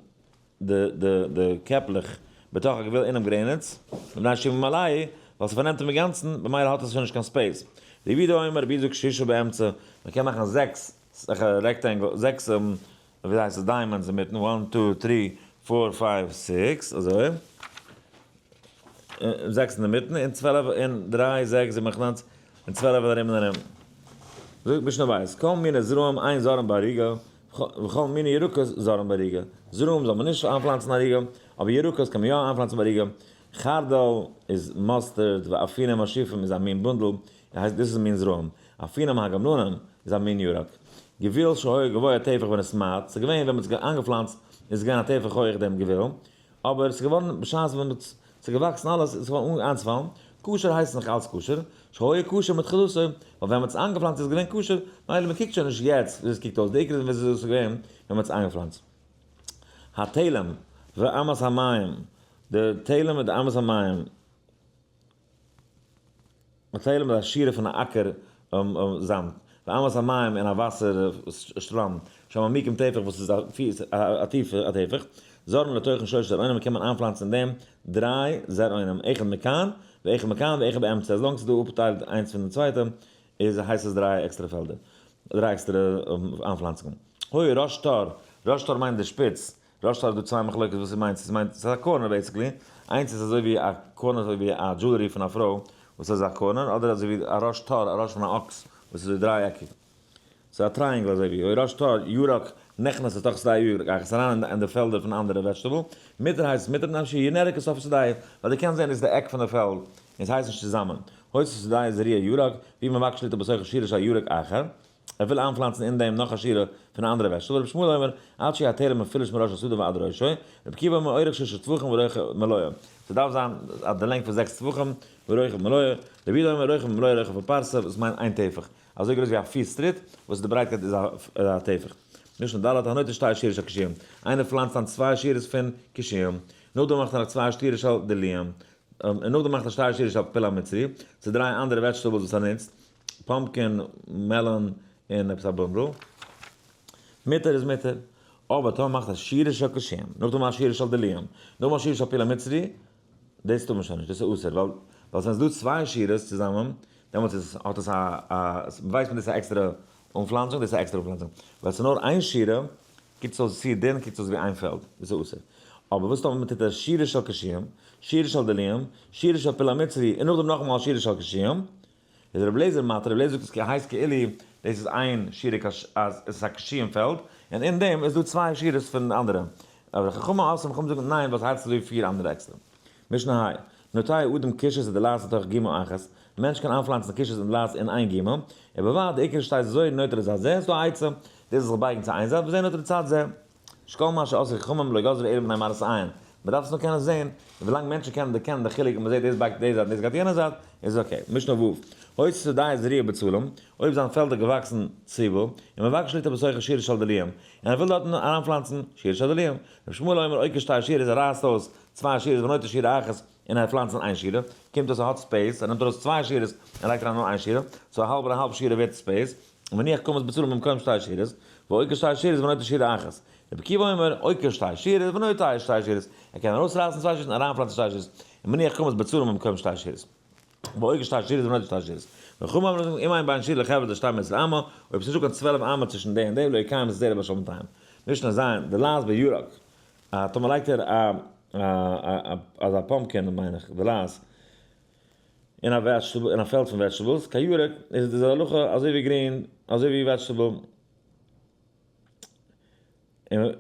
די קעפלעך בתוך הגבול אינעם גרעניץ, מפני שממלאהו, ווייל ס'פארנעמט אים אינגאנצן, במילא האט עס שוין נישט קיין space. רבי יהודה אומר, רבי יהודה זאגט ששה באמצע, מ'קען מאכן זעקס rectangle, זעקס, ווי הייסט עס, diamonds אינמיטן, one, two, three, four, five, six, אזוי. זעקס אינמיטן, און 12, און דריי, זעקס, זיבן, אכט, ניין, און 12 ארום און ארום. זאגט משנה בית, כל מיני זרעים אין זורעין בעריגה, וכל מיני ירקות זורעין בעריגה. זרעים זאל מען נישט איינפלאנצן עריגה, אבער ירקות קען מען יא איינפלאנצן בעריגה. חרדל איז mustard, ואפינם השיפים איז א מין בונדל, הייסט דאס איז מין זרעים. אפינם הגמלונים איז א מין ירק. גבול שהיה גבוה טפח ונתמעט, ס'איז געווען ווען מ'האט עס איינגעפלאנצט איז געווען א טפח הויך דעם גבול, אבער ס'איז געווארן בשעת ווען מ'האט ס'איז געוואקסן אלעס איז געווארן איינצופאלן, כשר הייסט נאך אלץ כשר, שהיה כשר מתחילתו, ווייל ווען מ'האט עס איינגעפלאנצט איז עס געווען כשר, מילא מ'קוקט שוין נישט יעצט ווי עס קוקט אויס, די עיקר איז ווי עס איז געווען ווען מ'האט עס איינגעפלאנצט. התלם ואמת המים, די תלם מיט די אמת המים, התלם איז א שורה פון א אקער זאמד, ואמת המים אין א וואסער שטראם, שמעמיקים טפח וואס איז א טיפע א טפח, זורעין לתוכן שלשה זרעונים קען מען איינפלאנצן אין דעם דריי זרעונים, אחד מכאן ואחד מכאן ואחד באמצע, as long ס'איז דא אפגעטיילט איינס פון די צווייטע איז הייסט עס דריי עקסטערע פעלדער, דריי עקסטערע איינפלאנצונגען. היה ראש תור, ראש תור מיינט די שפיץ, ראש תור איז דא צוויי מחלוקת וואס ס'מיינט, ס'מיינט ס'איז א corner basically, איינס איז אזוי ווי א corner אזוי ווי א jewelry פון א פרוי וואס איז א corner, אדער אזוי ווי א ראש תור, א ראש פון א אקס וואס איז אזוי דרייעקיג, ס'איז א triangle אזוי ווי, היה ראש תור, ירק, נכנס לתוך שדה ירק, גייט אריין אין די פעלדער פון אנדערע vegetable, מותר הייסט עס מותר מפני שנראה כסוף שדה, ווייל דו קענסט זען דאס איז די עק פון די פעלד, און עס הייסט נישט צוזאמען. היתה שדה זרועה ירק, והוא מבקש ליטע בתוכה שורה של ירק אחר, ער וויל איינפלאנצן אין דעם נאך א שורה פון א אנדערע vegetable, רבי ישמעאל אומר, עד שיהא התלם מפולש מראש השדה ועד ראשו, רבי עקיבא אומר אורך ששה טפחים ורוחב מלואו, ס'דארף זיין א די לענג פון זעקס טפחים ורוחב מלואו, רבי יהודה אומר רוחב מלואו רוחב הפרסה, וואס מיינט איין טפח, אזוי גרויס ווי א פיס טריט, וואס די ברייטקייט איז א טפח. משנה ד' הנוטע שתי שורות של קישואים, איינער פלאנצט איין צוויי שורות פון קישואים, נאכדעם מאכט ער נאך צוויי שורות של דלועים, און נאכדעם מאכט ער שתי שורות של פלפל המצרי, צו דריי אנדערע vegetables וואס ער נוצט, pumpkin, melon, און עפעס א בונדל. מותר איז מותר. אבער טאמער מאכט א שורה של קישואים, נאכדעם א שורה של דלועים, נאכדעם א שורה של פלפל המצרי, דאס טאר מען שוין נישט, דאס איז אסור, ווייל ווייל ס'איז דא צוויי שורות צוזאמען, דעמאלטס איז האט עס א א ווייסט מען דאס איז א עקסטערע אנפלאנצונג, דאס איז א עקסטערע אנפלאנצונג. ווייל ס'איז נאר איין שורה, קוקט עס אויס צו דין, קוקט עס אויס ווי איין פעלד, דאס איז אסור. אבער וואס טאמער מ'טוט א שורה של קישואים, שורה של דלועים, שורה של פלפל המצרי, און נאכדעם נאכאמאל א שורה של קישואים, איז רבי אליעזר מתיר, רבי אליעזר זאגט עס הייסט כאילו דאס איז איין שורה אז עס איז א קישואים פעלד, און אין דעם איז דא צוויי שורות פון אנדערע. אבער חכמים אוסרים, חכמים זאגן ניין ווייל ס'הייסט אזוי ווי פיר אנדערע עקסטער. משנה ה', נוטע אדם קישות ודלעת לתוך גומא אחת, מענטש קען איינפלאנצן קישות און דלעת אין איין גומא, ובלבד די עיקר שטייט זו נוטה לצד זה, ס'דא א עצה, דאס זאל זיך בייגן צו איין זייט וזה נוטה לצד זה. שכל מה שעשו חכמים לא גזרו אלא מפני מראית עין, מען דארף עס נאר קענען זען, און ווילאנג מענטשן קענען דערקענען די חילוק און מען זעט דאס בייגט די זייט און דאס גייט יענע זייט, איז okay. משנה ו', היתה שדהו זרועה בצלים, אויב זיין פעלד האט געוואקסן צוויבל, און מבקש ליטע בתוכה שורה של דלועים, און ער וויל דארטן אריינפלאנצן שורה של דלועים, רבי ישמעאל אומר עוקר שתי שורות, ער רייסט אויס צוויי שורות ונוטע שורה אחת, און ער פלאנצט אין איין שורה, קומט אויס ער האט space, ער נעמט ארויס צוויי שורות און לייגט אריין נאר איין שורה, so א האלב און א האלב שורה ווערט space, ומניח קומץ בצלים במקום שתי שורות, ועוקר שתי שורות ונוטע שורה אחת. רבי עקיבא אומר, עוקר שתי שורות ונוטע שתי שורות, ער קען ארויסרייסן צוויי שורות און אריינפלאנצן שתי שורות, ומניח קומץ בצלים במקום שתי שורות. ועוקר שתי שורות ונוטע שתי שורות. וחכמים אומרים אם אין בין שורה לחברתה 12 אמה, אויב ס'נישטא קיין 12 אמה צווישן די און די, לא יקיים את הזרע בשל בינתיים. משנה ז', דלעת בירק. טאמער לייגט ער א אזא pumpkin מיין איך, דלעת, אין א vegetable, אין א פעלד פון vegetables, כירק, איז די הלכה אזוי ווי green, אזוי ווי vegetable, און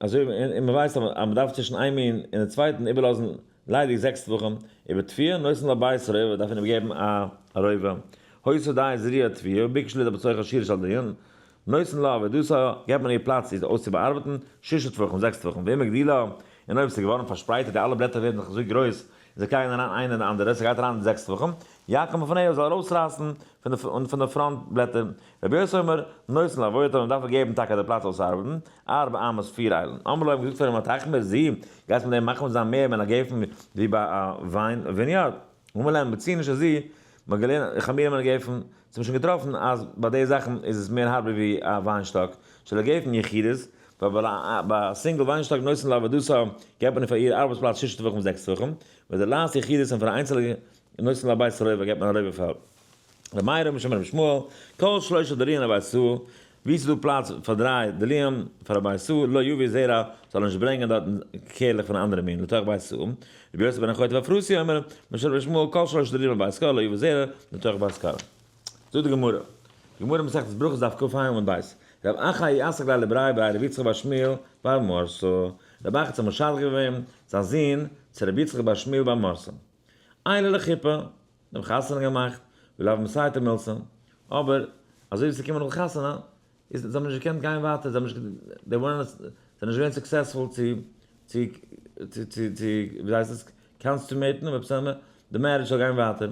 אזוי ווי, און מען ווייסט אז מען דארף צווישן איין מין און די צווייטן איבערלאזן. ליידיג 6 טפחים, ובתבואה נותן לה בית רובע, דארף מען אים געבן א רובע. היתה די זריעה תבואה, ביקש ליטע בתוך השורה של דלועין, נותן לה עבודתה, געבט מען איר פלאץ איר אויסצובאארבעטן, 6 טפחים, 6 טפחים, ואם הגדילה, און אויב ס'איז געווארן פארשפרייטעט, די אלע בלעטער ווערן דאך אזוי גרויס, און זיי גייען אריין איינע אין די אנדערע, ס'גייט אריין אין 6 טפחים, יעקור מלפניה זאל ארויסרייסן פון די front בלעטער. רבי יוסי אומר, נותן לה עבודתה, מען דארף איר געבן טאקע די פלאץ אויסצוארבעטן, 4 אמות 4 איילן. אמרו לו, האבן געזאגט פאר אים, התחמיר זו, גייסט מיט דעם מחמיר זיין מער מן הגפן ווי ביי א וויין vineyard? אמר להם, מצינו שזו, מ'האט געלערנט חמורה מן הגפן, ס'האט מען שוין געטראפן אז ביי די זאכן איז עס מער הארבער ווי א וויינשטאק, שלגפן יחידית, ווייל ביי א single וויינשטאק נותן לה עבודתה, געבט מען פאר איר ארבעטס פלאץ 6 טפחים 6 טפחים, ודלעת יחידית און פאר א איינצעלע נותן לה בית רובע געבט מען א רובע פאר. ר' מאיר אומר משום ר' ישמעאל, כל שלושה דלועין לבית סאה, ווי ס'איז דא פלאץ פאר דריי דלועים פאר א בית סאה, לא יביא זרע, זאל ער נישט ברענגען דארטן קערלעך פון א אנדערע מין לתוך בית סאה. רבי יוסי בן החוטב הפרסי אומר, משום רבי ישמעאל, כל שלושה דלועין לבית כור, לא יביא זרע לתוך בית כור. זאגט די גמרא, די גמרא מסכת ברכות דף כ"ה עמוד ב', רב אחא איעסק ליה לבריה בי רבי יצחק בר שמואל בר מרתא, רב אחא האט זיך משדך געווען זיין זון צו רבי יצחק בר שמואל בר מרתא, עייליה לחופה, זיי האבן חתונה געמאכט, ולאו מסייתא מילתא, אבער אזוי ווי ס'איז געקומען נאך די חתונה, איז זיי האבן נישט געקענט גיין ווייטער, זיי האבן נישט, they weren't, זיי זענען נישט געווען successful צו, צו, צו, צו, צו, ווי הייסט עס, consumate ן, אויב עפעס די marriage זאל גיין ווייטער.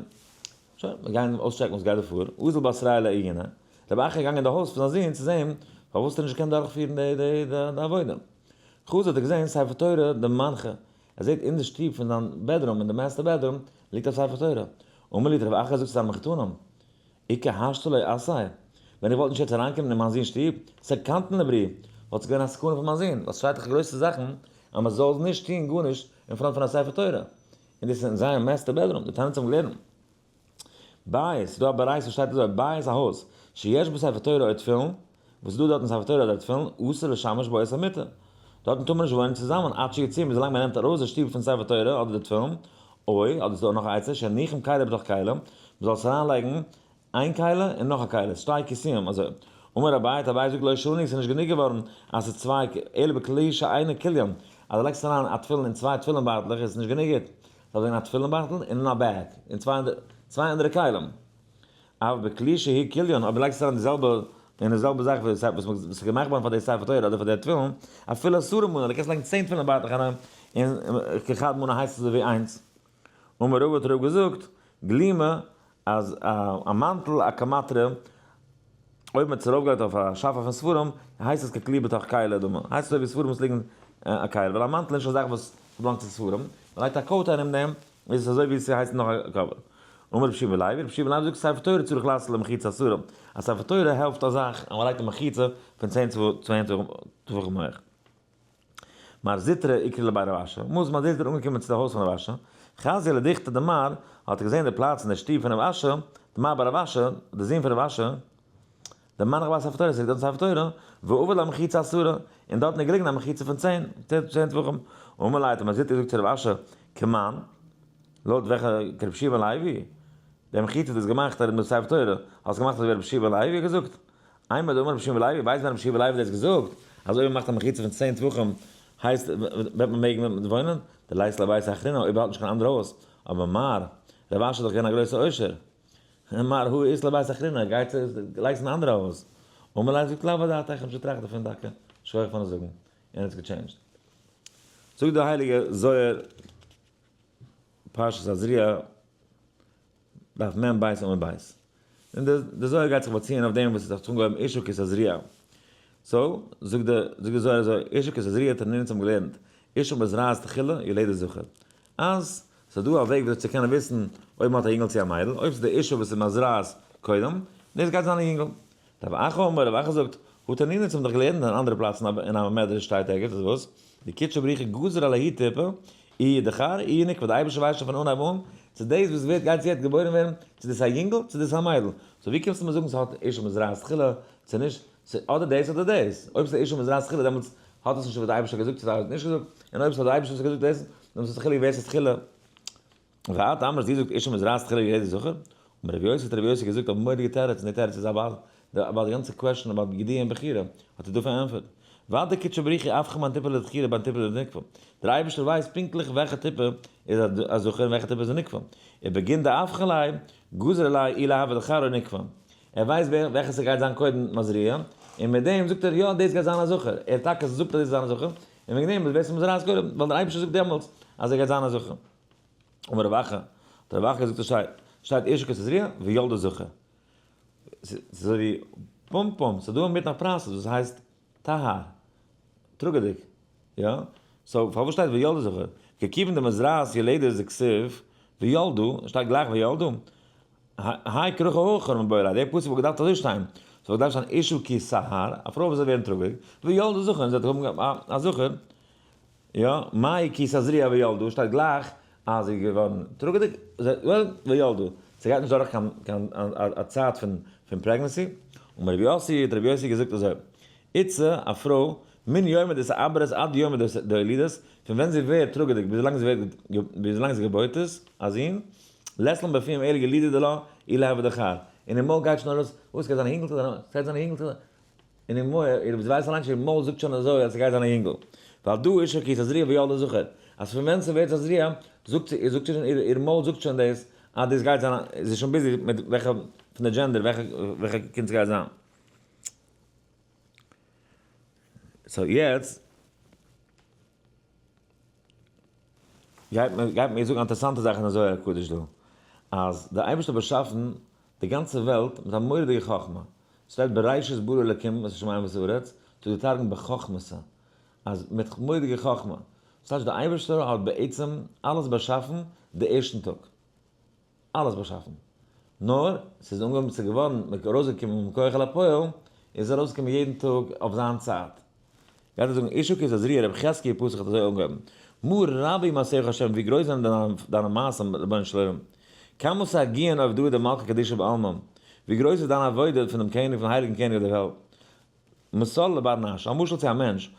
שוין, מיר גייען אויסטשעקן וואס גייט דא פאר. אזל בתריה לעייניה. רבי אחא איז געגאנגען אין די הויז פון זיין זון צו זען פארוואס האט ער נישט געקענט דורכפירן די, די, די עבודה. חזא האט ער געזען ספר תורה דמנחא, ער זעט אין די שטוב פון זיין bedroom, אין די master bedroom, ליגט א ספר תורה. אמר להו, רבי אחא זאגט צו זיינע מחותנים, איכא השתא לא אתאי, ווען איך וואלט נישט יעצט אריינגעקומען אין מיין זון'ס שטוב, סכנתין לברי, וואלט עס געווען א סכנה פאר מיין זון, ווייל ס'שטייט דאך גרויסע זאכן אז מען זאל נישט טון גארנישט אין front פון א ספר תורה, און דאס איז אין זייער master bedroom, דתניא האבן געלערנט. בית, ס'איז דא א ברייתא וואס שטייט אזוי, בית א הויז, שיש בו ספר תורה או תפילין, וואס איז דא דארטן ספר תורה אדער תפילין, אסור לשמש בו את המיטה. דארטן טאר מען נישט וואוינען צוזאמען, עד שיוציאם, ביז לאנג מען נעמט ארויס די שטוב פון ספר תורה אדער די תפילין, או, אדער איז דא נאך א עצה, שיניחם כלי בתוך כלי, מען זאל עס אריינלייגן איין כלי אין נאך א כלי, שתי כיסויים, אזוי. אמר אביי, האט אביי געזאגט לא שנו, ס'איז נישט גענוג געווארן אז ס'איז צוויי, אלא בכלי שאינו כליין, אז דו לייגסט אריין א תפילין אין צוויי תפילין בייטלעך איז עס נישט גענוג גוט, ס'דארף זיין א תפילין בייטל און אין א bag, אין צוויי אנדערע כלים. אבל בכלי שהוא כליין, אויב לייגסט עס אריין די זעלבע, אין די זעלבע זאך וואס וואס איז געמאכט געווארן פאר די ספר תורה אדער פאר די תפילין, אפילו 10 מנה, דו קענסט לייגן 10 תפילין בייטלעך אריין, און כחד מנה הייסט עס אזוי ווי איינס. אמר רבא האט רבא געזאגט, גלימא, אז א מאנטל, א קמטרא, אויב מען האט עס ארויפגעלייגט אויף א שאפע פון ספרים, הייסט עס ככלי בתוך כלי דמי. הייסט עס אזוי ווי ספרים וואס ליגן א כלי, ווייל א מאנטל איז נישט א זאך וואס באלאנגט צו ספרים, מען לייגט א coat ארום דעם, איז עס אזוי ווי עס הייסט נאך א cover. אמר רבי יהושע בן לוי, רבי יהושע בן לוי זאגט ספר תורה צריך לעשות למחיצה 10, א ספר תורה העלפט א זאך אז מען לייגט א מחיצה פון 10 טפחים הויך. מר זוטרא איקלע לבי רב אשי, אמאל איז מר זוטרא אנגעקומען צו די הויז פון רב אשי, חזייה לדוכתא דמר, האט ער געזען די פלאץ אין די שטוב פון רב אשי, דמר בר רב אשי, די זון פון רב אשי, דמנח ביה ספר תורה, עס ליגט דארט א ספר תורה, ועביד לה מחיצה 10, און דארטן איז געליגן א מחיצה פון 10 טפחים. אמר ליה, האט מר זוטרא געזאגט צו רב אשי, כמאן, לויט וועלכע כרבי יהושע בן לוי, די מחיצה האט עס געמאכט ארום די ספר תורה, האסט געמאכט אזוי ווי רבי יהושע בן לוי האט געזאגט? אימר דאמר רבי יהושע בן לוי, ווייסט ווען רבי יהושע בן לוי האט דאס געזאגט, אז אויב מען מאכט א מחיצה פון 10 טפחים, הייסט וועט מען מעגן וואוינען? דלית ליה בית אחרינא, אויב ער האט נישט קיין אנדערע הויז. אבער מר. רב אשי איז דאך געווען א גרויסע עושר. מר הא אית ליה בית אחרינא, גייט צו לייגסט אין א אנדערע הויז. אמר ליה זאגט לאו אדעתא, איך האב נישט געטראכט דערפון טאקע, שכוח פארן זאגן, און עס גע change ט. זאגט דער הייליגער זוהר פרשת תזריע, דף מ בית עמוד בית. און די זוהר גייט זיך באציען אויף דעם וואס איז זיך אנגעהויבן אשה כי תזריע. so, זאגט די זאגט די זוהר אזוי, אשה כי תזריע תנין אונז האבן געלערנט, אשה מזרעת תחילה יולדת זכר. אז ס'איז דא א וועג וויאזוי צו קענען וויסן אויב מ'האט א יונגל צו א מיידל, אויב ס'איז די אשה וואס איז מזרעת קודם, דאס גייט זיין א יונגל. רב אחא אמר, רב אחא זאגט, הא תנין אונז האבן דאך געלערנט אין אנדערע פלאצן אין א מדרש שטייט ערגעץ אז וואס? דקודשא בריך הוא גזר עלייהו טיפא, איהו דכר, איהו נוקבא, די אייבערשטער ווייסט שוין פון אנהייב אן, צו דאס וואס ווערט גייט יעצט געבוירן ווערן, צו דאס איז א יונגל, צו דאס איז א מיידל. so ווי קומסטו מיר זאגן ס'האט אשה מזרעת תחילה, צו נישט, ס'איז אדער דאס אדער דאס. אויב ס'איז אשה מזרעת תחילה דעמאלטס האט עס נישט וואס די אייבערשטער האט געזאגט צו די האט נישט געזאגט, און אויב ס'האט די אייבערשטער וואס האט געזאגט דאס, דעמאלטס איז א חילוק ווער ס'איז תחילה. ואת אמרת זי זאגט אשה מזרעת תחילה יולדת זכר, אמר רבי יוסי האט רבי יוסי געזאגט א מורא'דיגע תירוץ און די תירוץ איז about די גאנצע question about ידיעה און בחירה האט ער דא פארענטפערט. ודאי קודשא בריך הוא אבחן בין טיפה לדכירה בין טיפה לנקבה. דער אייבערשטער ווייסט פונקטליך וועלכע טיפה איז א זכר און וועלכע טיפה איז א נקבה. ובגין דאבחן ליה גזר עליה אי להוי דכר או נקבה. ער ווייסט וועלכע ס'גייט זיין קודם מזריע, און מיט דעם זאגט ער יא דאס גייט זיין א זכר. ער טאקע זאגט אז דאס איז זיין א זכר, און וועגן דעם איז בעצם מזרעת קודם, ווייל דער אייבערשטער זאגט דעמאלטס אז ער גייט זיין א זכר. אמר רב אחא, האט רב אחא געזאגט עס שטייט, שטייט אשה כי תזריע וילדה זכר. ס'איז אזוי ווי פום פום, ס'איז דא אינמיטן א process וואס הייסט טהר, טראגעדיג, יא? so פארוואס שטייט וילדה זכר? כיוון דמזרעת יולדת דכתיב וילדה, שטייט גלייך וילדה. האי כרכא הכי מיבעי ליה, דער פסוק וואלט געדארפט אזוי שטיין, ס'וואלט געדארפט שטיין אשה כי תהר, א פרוי וואס זאל ווערן טראגעדיג, וילדה זכר, און זי וועט האבן א זכר, יא, מאי כי תזריע וילדה, שטייט גלייך אז זי איז געווארן טראגעדיג, וילדה, ס'גייט נישט דורך קיין א צייט פון pregnancy, אמר רבי יוסי, האט רבי יוסי געזאגט אזוי, איתתא, א פרוי, מן יומא דאתעברת עד יומא דאולידת, פון ווען זי ווערט טראגעדיג ביז ווילאנג זי ווערט ביז ווילאנג זי געבוירט עס, א זון, לית לן בפום אלא גלידא דלה אי להוי דכר, און אין מויל גייט שוין ארויס, וואס גייט זיין א יונגל, ס'גייט זיין א יונגל, און אין מויל, איר ווייסט אליין שוין, איר מויל זאגט שוין אזוי אז ס'גייט זיין א יונגל, ווייל דא אשה כי תזריע וילדה זכר, אז פון ווען ס'ווערט תזריע, זאגט זי, זאגט זי שוין, איר מויל זאגט שוין דאס, אז דאס גייט זיין א, זי איז שוין busy מיט וועלכע פון די gender, וועלכע קינד ס'גייט זיין. so יעצט גייט מען גייט מיר זאגן א אינטערעסאנטע זאך אין זוהר הקדוש דא, אז דער אייבערשטער האט באשאפן די גאנצע וועלט מיט א מורא'דיגע חכמה, ס'שטייט בראשית ברא אלקים את השמים ואת הארץ, זאגט דער תרגום בחכמתא, אז מיט מורא'דיגע חכמה, ס'טייטש דער אייבערשטער האט בעצם אלעס באשאפן די ערשטן טאג. אלעס באשאפן. נאר ס'איז אנגעהויבן צו געווארן, מ'איז ארויסגעקומען מכח אל הפועל, איז ארויסגעקומען יעדן טאג אויף זיין צייט. גייט ער זאגן אשה כי תזריע רבי חזקיה פתח האט אזוי אנגעהויבן, מה רבו מעשיך השם ווי גרויס זענען דיינע מעשים רבונו של עולם, כמה סגיאין עובדא דמלכא קדישא בעלמא, ווי גרויס איז דיין עבודה פון דעם קעניג פון הייליגן קעניג אויף דער וועלט. משל לבר נש, א משל צו א מענטש,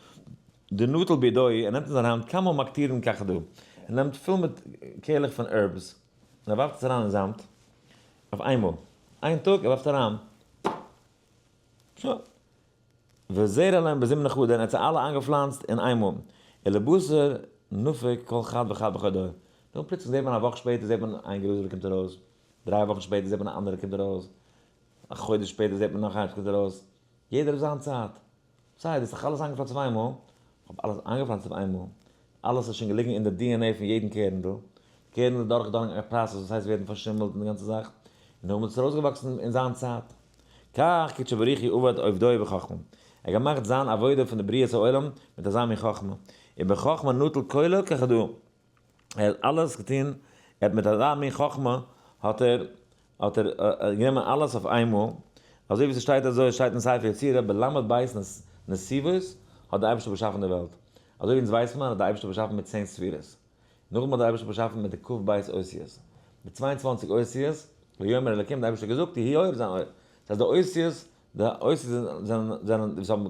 דנטל בידוי, ער נעמט אין זיין האנט כמה מקטירין כחדא, ער נעמט פול מיט קערלעך פון herbs, און ער ווארפט עס אריין אין זאמד, אויף איינמאל, איין טאג, ער ווארפט אריין, שוין, וזרע להם בזימנא חדא, און ער האט זיי אלע איינגעפלאנצט אין איינמאל, ולבתר נפיק כל חד וחד בחודוי, דאן פלוצלינג זעט מען א וואך שפעטער זעט מען איין גראזעלע קומט ארויס, 3 וואכן שפעטער זעט מען א אנדערע קומט ארויס, א חודש שפעטער זעט מען נאך איינס קומט ארויס, יעדער אויף זיין צייט. סיי, דו האסט דאך אלעס איינגעפלאנצט אויף איינמאל, איך האב אלעס איינגעפלאנצט אויף איינמאל, אלעס איז שוין געליגן אין די DNA פון יעדן קערנדל, די קערנדל איז דורכגעדורכן א process וואס הייסט ווערן פארשימלט און די גאנצע זאך, און נאכדעם איז עס ארויסגעוואקסן אין זיין צייט. כך קודשא בריך הוא עבד עובדוי בחכמה, ער האט געמאכט זיין עבודה פון די בריאת העולם מיט אזא מין חכמה, ובחכמה נטל כולא כחדא, ער האט אלעס געטון, ער האט מיט אזא מין חכמה האט ער האט ער גענומען אלעס אויף איינמאל, אזוי ווי ס'שטייט אזוי שטייט אין ספר יצירה בל' בית נתיבות האט דער אייבערשטער באשאפן די וועלט, אזוי ווי אונז ווייסט מען האט דער אייבערשטער באשאפן מיט 10 ספירות, נאכדעם האט דער אייבערשטער באשאפן מיט די כ"ב אותיות, די 22 אותיות, ויאמר אלקים דער אייבערשטער האט געזאגט יהי אור זיין אור, דאס הייסט די אותיות די אותיות זענען זענען וואס האבן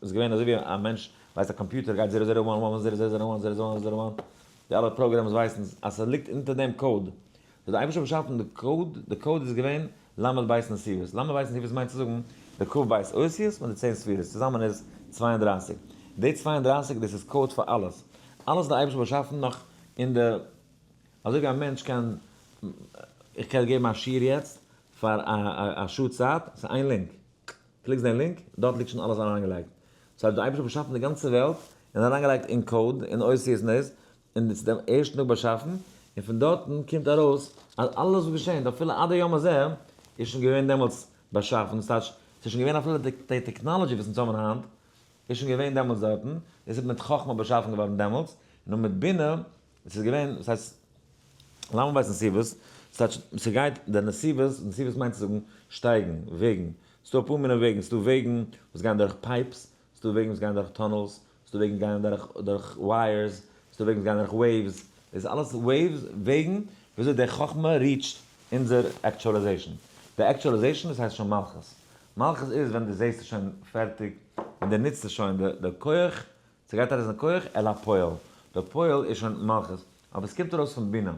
איז געווען אזוי ווי א מענטש ווייסט א קאמפיוטער גייט zero zero one one zero zero zero one zero zero one zero one די אלע programs ווייסן אז ס'ליגט אונטער דעם code האט די אייבערשטער באשאפן די code די code איז געווען ל' בית נתיבות ל' בית נתיבות מיינט צו זאגן די כ"ב אותיות מיט די 10 ספירות צוזאמען איז 32 די 32 דאס איז code פאר אלעס אלעס האט די אייבערשטער באשאפן נאך אין די אזוי ווי א מענטש קען איך קען געבן א שיעור יעצט פאר א שעה צייט, ס'איז איין link, קליקסט דעם link, דארט ליגט שוין אלעס אריינגעלייגט. so האט דער אייבערשטער באשאפן די גאנצע וועלט, און אריינגעלייגט אין code, אין אותיות און דאס, און דאס איז דעם ערשטן טאג באשאפן, און פון דארטן קומט ארויס אז אלעס וואס געשענט, אפילו עד היום הזה, איז שוין געווען דעמאלטס באשאפן, דאס טייטש, ס'איז שוין געווען אפילו די technology וואס אונז האבן היינט, איז שוין געווען דעמאלטס דארטן, דאס איז מיט חכמה באשאפן געווארן דעמאלטס, און מיט בינה, עס איז געווען, דאס הייסט, למה בית נתיבות, ס'טייטש, ס'גייט, די נתיבות, נתיבות מיינט צו זאגן שטייגן, וועגן, ס'דא אפאר מיני וועגן, ס'דא וועגן וואס גייען דורך pipes, ס'דא וועגן וואס גייען דורך tunnels, ס'דא וועגן גייען דורך דורך wires, ס'דא וועגן וואס גייען דורך waves, דאס איז אלעס waves, וועגן, וויאזוי די חכמה reach ט אונזער actualization. די actualization דאס הייסט שוין מלכות. מלכות איז ווען דו זעסט עס שוין פערטיג, ווען דו נוצט עס שוין, די כח ס'גייט ארויס אין כח אל הפועל, די פועל איז שוין מלכות, אבער עס קומט ארויס פון בינה,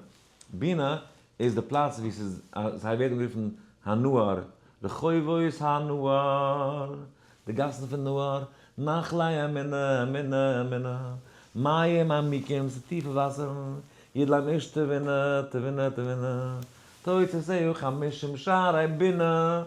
בינה איז די פלאץ ווי ס'איז, ס'ווערט אנגערופן הנהר, רחובות הנהר, די גאסן פון נהר, נחלי אמונה, אמונה, אמונה, מים עמוקים, ס'איז טיפע וואסערן, ידלם איש תבונה, תבונה, תבונה, תוצאותיה חמישים שערי בינה,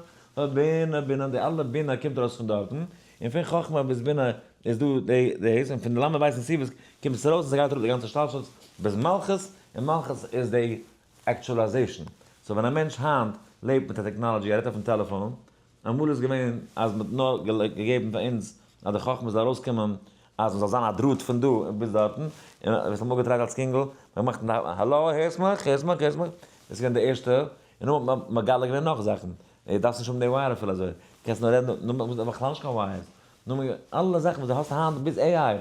בינה, בינה, די אלע בינה קומט ארויס פון דארטן, און פון חכמה ביז בינה איז דא די דאס, און פון די ל' בית נתיבות קומט עס ארויס און ס'גייט אראפ די גאנצע השתלשלות ביז מלכות, און מלכות איז די actualization. So ווען א מענטש היינט לעבט מיט א technology, ער רעדט אויפן טעלעפאן, אמאל איז געווען אז מ'האט נאר געגעבן פאר אונז אז די חכמה זאל ארויסקומען אז מ'זאל זיין א דראט פון דא ביז דארטן, און ווער ס'האט אמאל געטרייט אלס קינגל, מ'האט געמאכט האלא הערסט מיך? הערסט מיך? הערסט מיך? דאס איז געווען די ערשטע, און נאכדעם האט מען מגלה געווען נאך זאכן, דו דארפסט נישט האבן די wire אפילו אזוי, קענסט נאר רעדן, נאר מ'האט בכלל נישט קיין wires, נאר מ'האט אלע זאכן וואס דו האסט היינט ביז AI,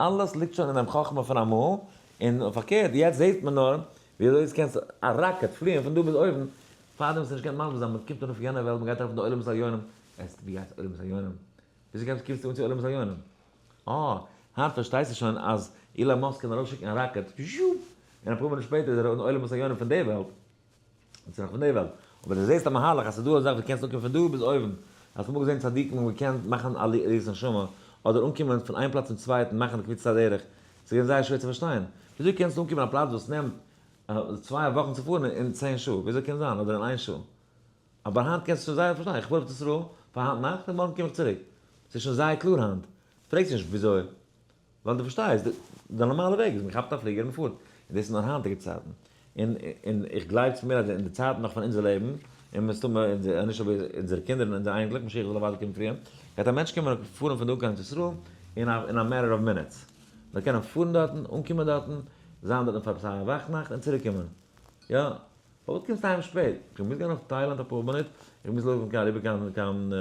אלעס ליגט שוין אינעם חכמה פון אמאל, און פארקערט יעצט זעט מען נאר ווי אזוי עס קען א rocket פליען פון דא ביז אויבן, פארדעם איז נישט געקענט מסביר זיין, מען קומט אן אויף יענע וועלט, מען גייט ארויף אין די עולמות העליונים, עס ווי הייסט עולמות העליונים? וויאזוי קומסטו אן צו עולמות העליונים? אה, היינט פארשטייסטו שוין אז אילאן מאסק קען ארויסשיקן א rocket, זשופ! און אפאר מינוט שפעטער איז ער אין עולמות העליונים פון די וועלט. און ס'איז נאך פון די וועלט. אבער דו זעסט א מהלך אז ס'איז דא א זאך וואס קענסט אנקומען פון דא ביז אויבן. האסט אמאל געזען צדיקים האבן געקענט מאכן עליית נשמה, אדער אנקומען פון איין פלאץ צום צווייטן מאכן די קפיצת הדרך? ס'איז געווען זייער שווער צו פארשטיין. וויאזוי קענסטו אנקומען א פלאץ וואס נעמט צוויי וואכן צו פארן אין 10 שעה? וויאזוי קען זיין? אדער אין איין שעה? אבער היינט קענסטו שוין זייער פארשטיין. איך פאר אויף ישראל פאר היינט נאכט און מארגן קום איך צוריק. ס'איז שוין זייער קלאר היינט. פרעגסט נישט וויאזוי. ווייל דו פארשטייסט, די נארמאלע וועג איז מען כאפט א פליגער און מען פארט, און דאס איז נאר היינטיגע צייטן, און און איך גלייב צו מיר אז אין די צייטן נאך פון אונזער לעבן, און מסתמא אונזער, נישט אבער אונזערע קינדער און אונזערע אייניקלעך, משיח זאל אוודאי קומען פריער, גייט א מענטש קומען פארן פון דא קיין ארץ ישראל אין א אין א matter of minutes, מען קען פארן דארטן, אנקומען דארטן, זיין דארטן פאר עפעס א וואכנאכט און צוריק קומען, יא. פארוואס קומסטו אהיים שפעט? איך מוז גיין אויף טיילאנד אפאר מינוט, איך מוז לויפן קיין אריבער קיין קיין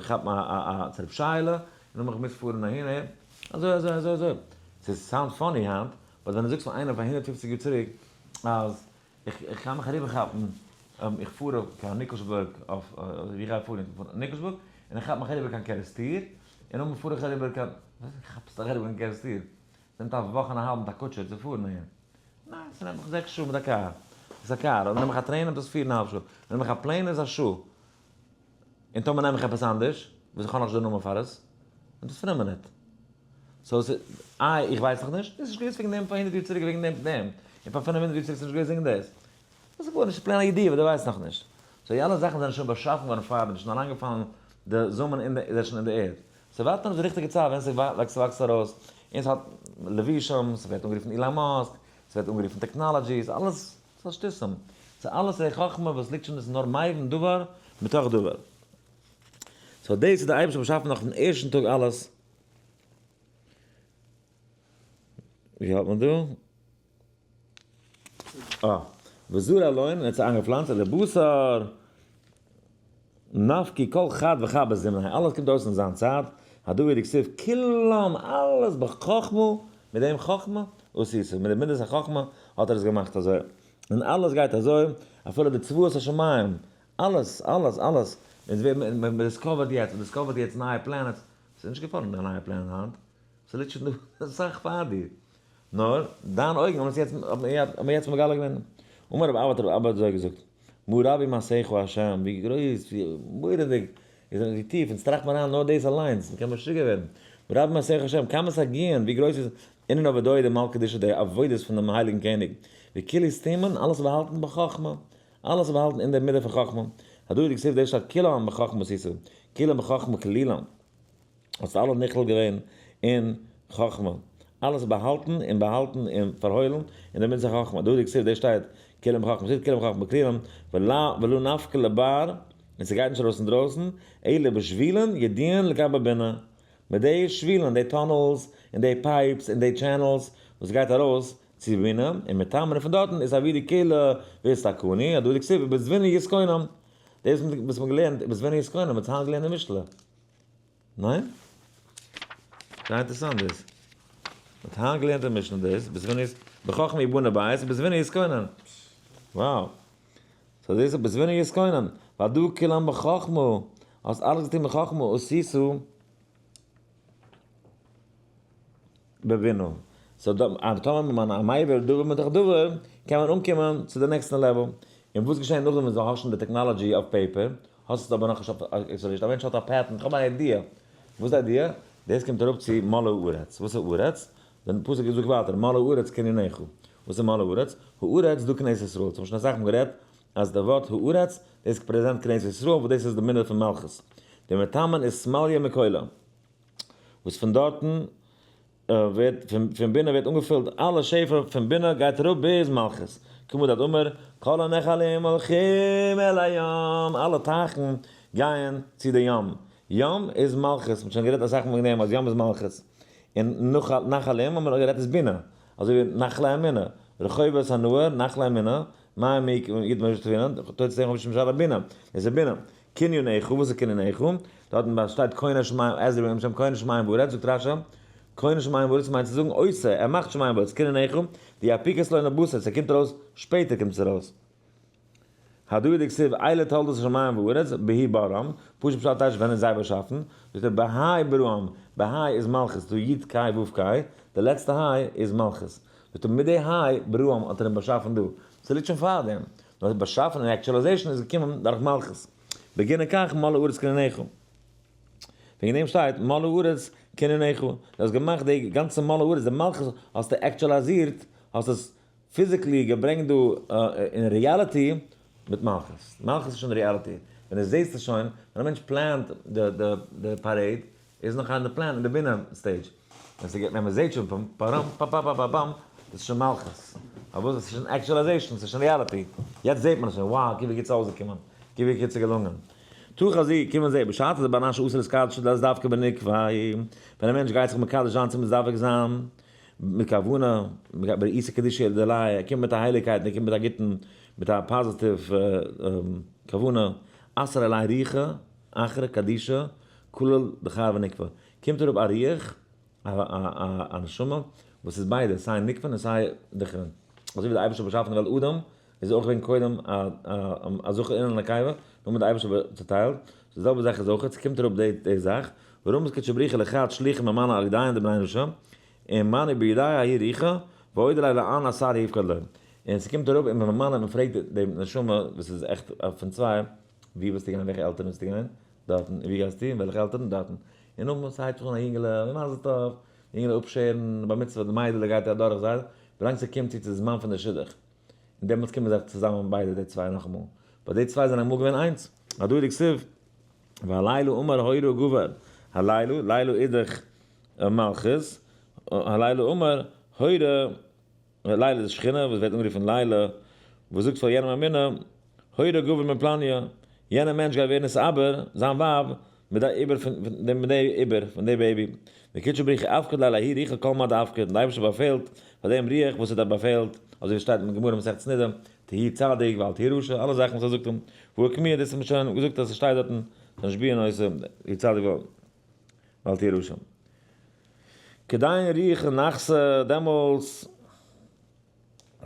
כאפן א א א צו רב שייעלע, און נאכדעם איך מוז פארן אהין אהער, אזוי אזוי אזוי אזוי. ס'איז sound funny היינט, but ווען דו זאגסט פאר איינעם פאר 150 יאר צוריק אז איך איך קען מיך אריבער כאפן, איך פאר אויף קיין ניקלשבורג אויף ווי איך גיי פארן, ניקלשבורג, און איך כאפ מיך אריבער קיין קערעסטיר, און נאכדעם פאר איך אריבער קיין, וואס כאפסטו דיך אריבער קיין קערעסטיר? ס'נעמט א וואך און א האלב מיט א קוטשער צו פארן אהין. ניין, ס'נעמט מיך 6 שעה מיט א קאר. איז א קאר. אדער נעם איך א train נעמט עס פיר און א האלב שעה. נעם איך א plane איז א שעה. און טאמער נעם איך עפעס אנדערש, וואס איך האב נאכנישט די נאמען פאר עס, נעמט עס 5 מינוט. So ס'איז, איי, איך ווייס נאך נישט? דאס איז נישט געווען וועגן דעם פאר 100 יאר צוריק וועגן דעם דעם. און פאר 500 יאר צוריק איז נישט געווען וועגן דאס. דאס איז גארנישט, ס'איז plain א ידיעה וואס דו ווייסט נאכנישט. So די אלע זאכן זענען שוין באשאפן געווארן פארדעם, ס'איז שוין אריינגעפאלן די זאמען אין די, איז שוין אין די ערד. ס'ווארט נאר אויף די ריכטיגע צייט ווען ס'וואקסט ס'וואקסט ארויס, און ס'האט לבושים, ס'ווערט אנגערופן אילאן מאסק, ס'ווערט אנגערופן technology, ס'איז אלעס ס'איז שטותים, ס'איז אלעס די חכמה וואס ליגט שוין, דאס איז נאר מבין דבר מתוך דבר. So דאס האט דער אייבערשטער באשאפן נאך פון ערשטן טאג אלעס. ווי האלט מען דא? אה, וזרע לון, און ער האט זיי איינגעפלאנצט, און די בשר נפקי כל חד וחד בזמניה, אלעס קומט אויס אין זיין צייט, הדא דכתיב כולם, אלעס בחכמה, מיט דעם חכמה, עשית, מיט די מידת החכמה האט ער עס געמאכט אזוי, און אלעס גייט אזוי, אפילו די צבאות השמים, אלעס, אלעס, אלעס, אונז ווערן, מען discover ט יעצט, מען discover ט יעצט נייע planets, ס'איז נישט געפארן א נייע planet היינט, ס'ליגט שוין דא אסאך פאר דיר. נאר דיין אויגן האבן עס יעצט, האט מען יעצט מגלה געווען. אמר רב אבא האט רב אבא אזוי געזאגט, מה רבו מעשיך ה', ווי גרויס, ווי מורא'דיג, איז ווי טיף, אונז טראכט מיר אריין נאר דאס אליינס, מ'קען משוגע ווערן. מה רבו מעשיך ה', כמה סגיאין, ווי גרויס איז אינון עבודוי דמלכא קדישא, די עבודות פון דעם הייליגן קעניג. וכולהו סתימין, אלעס איז באהאלטן בחכמה, אלעס איז באהאלטן אין דער מידה פון חכמה. הדא דכתיב דאס שטייט כולם בחכמה עשית, כולם בחכמה כלילם. האסט אלע נכלל געווען אין חכמה, אלעס באהאלטן און באהאלטן און פארהוילן אין די מידת החכמה, דא דכתיב דא שטייט כולם בחכמה, שטייט כולם בחכמה כלילם, ולא נפקא לבר, און ס'גייט נישט ארויס אינדרויסן, אלא בשבילין ידיעין לגבי בינה, מיט די שבילין, די tunnels, און די pipes, און די channels, וואס גייט ארויס צו בינה, און מתמן און פון דארטן איז אבי די קהילה ואסתכני, הדא דכתיב ובתבונה יתכונן, דאס וואס מ'האט געלערנט ובתבונה יתכונן, מ'האט היינט געלערנט די משלי. ניין? זייער אינטערעסאנט דאס. מ'האט היינט געלערנט אין משנה דאס, בתבונה איז בחכמה יבנה בית, בתבונה יתכונן. Wow. So דאס איז בתבונה יתכונן. ווייל דא כולם בחכמה, האסט אלעס געטון בחכמה, עשית בבינה. So טאמער מען א מעבר דבר מתוך דבר, קען מען אנקומען צו די נעקסטע level. און וואס געשען נאכדעם ווען זיי האשן די technology אויף paper, האסט עס אבער נאכנישט אויף, א מענטש האט א patent, איך האב א idea. וואס איז די idea? דאס קומט אראפ צו מלאה הארץ. וואס איז הארץ? ווען די פסוק זאגט ווייטער מלאה הארץ קנינך. וואס איז מלאה הארץ? הארץ דא כנסת ישראל. האבן שוין אסאך מאל גערעדט אז די ווארט הארץ דאס represent כנסת ישראל וואס דאס איז די מינע פון מלכות. די מטמון איז סמאליע מקולה. וואס פון דארטן ווערט פון בינה ווערט אנגעפילט אלע שפע פון בינה גייט אראפ ביז מלכות. כמו דאת אמר כל הנחלים הולכים אל הים, אלע טייכן גייען צו די ים. ים איז מלכות, מ'האט שוין גערעדט אסאך מאל וועגן דעם אז ים איז מלכות. און נחלים האבן מיר גערעדט איז בינה, אזוי ווי נחלי אמינה, רחובות הנהר, נחלי אמינה, מים מי ידמה שטרינן, תוצאות דעם האב איך שוין משל בינה, דאס איז בינה. קנין איכו, וואס איז קנין איכו? דארטן שטייט קונה שמים, עזרא בן שם קונה שמים וארץ, זאגט רש"י, קונה שמים וארץ מיינט צו זאגן עושה, ער מאכט שמים וארץ, קנין איכו, די אפיקס לא נבוסה, ס'קומט ארויס, שפעטער קומט עס ארויס. הדא דכתיב אלה תולדות השמים וארץ, בהי ברם, פשוט פשט טייטש ווען איז זיי באשאפן, זאגט ער בהאי ברם, בהאי איז מלכות, דא י' ק' ו' ק', די לעצטע היי איז מלכות. זאגט ער מיט די היי ברם האט ער אים באשאפן דא. ס'ליגט שוין פארדעם. נאר באשאפן און actualization איז געקומען דורך מלכות. בגינה כך מלאה הארץ קנינך. וועגן דעם שטייט מלאה הארץ קנינך. דו האסט געמאכט די גאנצע מלאה הארץ, די מלכות האסטו actualiזירט, האסט עס physically געברענגט דא אין reality מיט מלכות. מלכות איז שוין reality. ווען דו זעסט עס שוין, ווען א מענטש פלאנט די parade, איז נאך אין די פלאן, אין די בינה stage. ווען מען זעט שוין פאם פאראם פא פא פא פא פאם, דאס איז שוין מלכות. פארוואס? עס איז שוין actualization, עס איז שוין reality. יעצט זעט מען עס שוין, wow, קוק ווי גוט ס'איז אויסגעקומען. קוק ווי גוט ס'איז געלונגען. תא חזי, קום און זע, בשעת די בר נש אסור להתקדש דאס דווקא בנקבה, ווען א מענטש גייט זיך מקדש זיין צו מזדווג זיין, מיט כוונה, באיסור קדושה דיליה, ער קומט מיט א הייליגקייט, ער קומט מיט א גוטן, מיט א positive כוונה, אתרעי עליה רוחא אחרא קדישא, כולל דכר ונוקבא, קומט אראפ א רוח, א נשמה, וואס איז ביידע, סיי נוקבא און סיי דכרין. אזוי ווי דער אייבערשטער האט באשאפן די וועלט אדם, איז אויך געווען קודם א זכר און א נקבה, נאר מיט די אייבערשטער צוטיילט, די זעלבע זאך איז אויך, ס'קומט אראפ די זאך, ורמז קודשא בריך הוא לחד שליחא ממנה על ידיהן דבני נשא, און מנו בידיה ההיא רוחא, ואודע ליה לאן אתר יפקד ליה. און ס'קומט אראפ און ממנה און מ'פרעגט די נשמה וואס איז עכט פון צוויי, ווי ווילסטו גיין וועלכע עלטערן ווילסטו גיין? דארטן, און ווי גייסטו און וועלכע עלטערן? דארטן. און נאכדעם ס'הייבט זיך אן א יונגעלע, מזל טוב, די יונגעלע אפשערן, בר מצוה, די מיידעלע גייט אדורך זיי, ווילאנג ס'קומט צו צו די זמן פון די שידוך. און דעמאלטס קומען זיך צוזאמען ביידע די צוויי נאכאמאל. ווייל די צוויי זענען אמאל געווען איינס. הדא דכתיב, והלילה אמר הורה גבר, הלילה, לילה איז דאך מלכות, הלילה אמר הורה, לילה איז שכינה וואס ווערט אנגערופן לילה, וואס זאגט פאר יענעם אמינה, הורה גבר מפלניא, יענער מענטש גייט ווערן נתעבר, זיין ווייב, מיט די עיבור פון די מיט די עיבור פון די baby. וקודשא בריך הוא אפקיד ליה לההוא רוחא כל מה דאפקיד, און די אייבערשטער באפעלט פאר דעם רוח וואס ער האט באפעלט, אזוי ווי שטייט אין גמרא מסכת נדה, תהי צדיק ואל תהי רשע, אלע זאכן וואס ער זאגט אים, והא אוקמוה, דאס האט מען שוין געזאגט אז עס שטייט דארטן, תשביעין אותו, תהי צדיק ואל תהי רשע. כדין רוח נחסה, דעמאלטס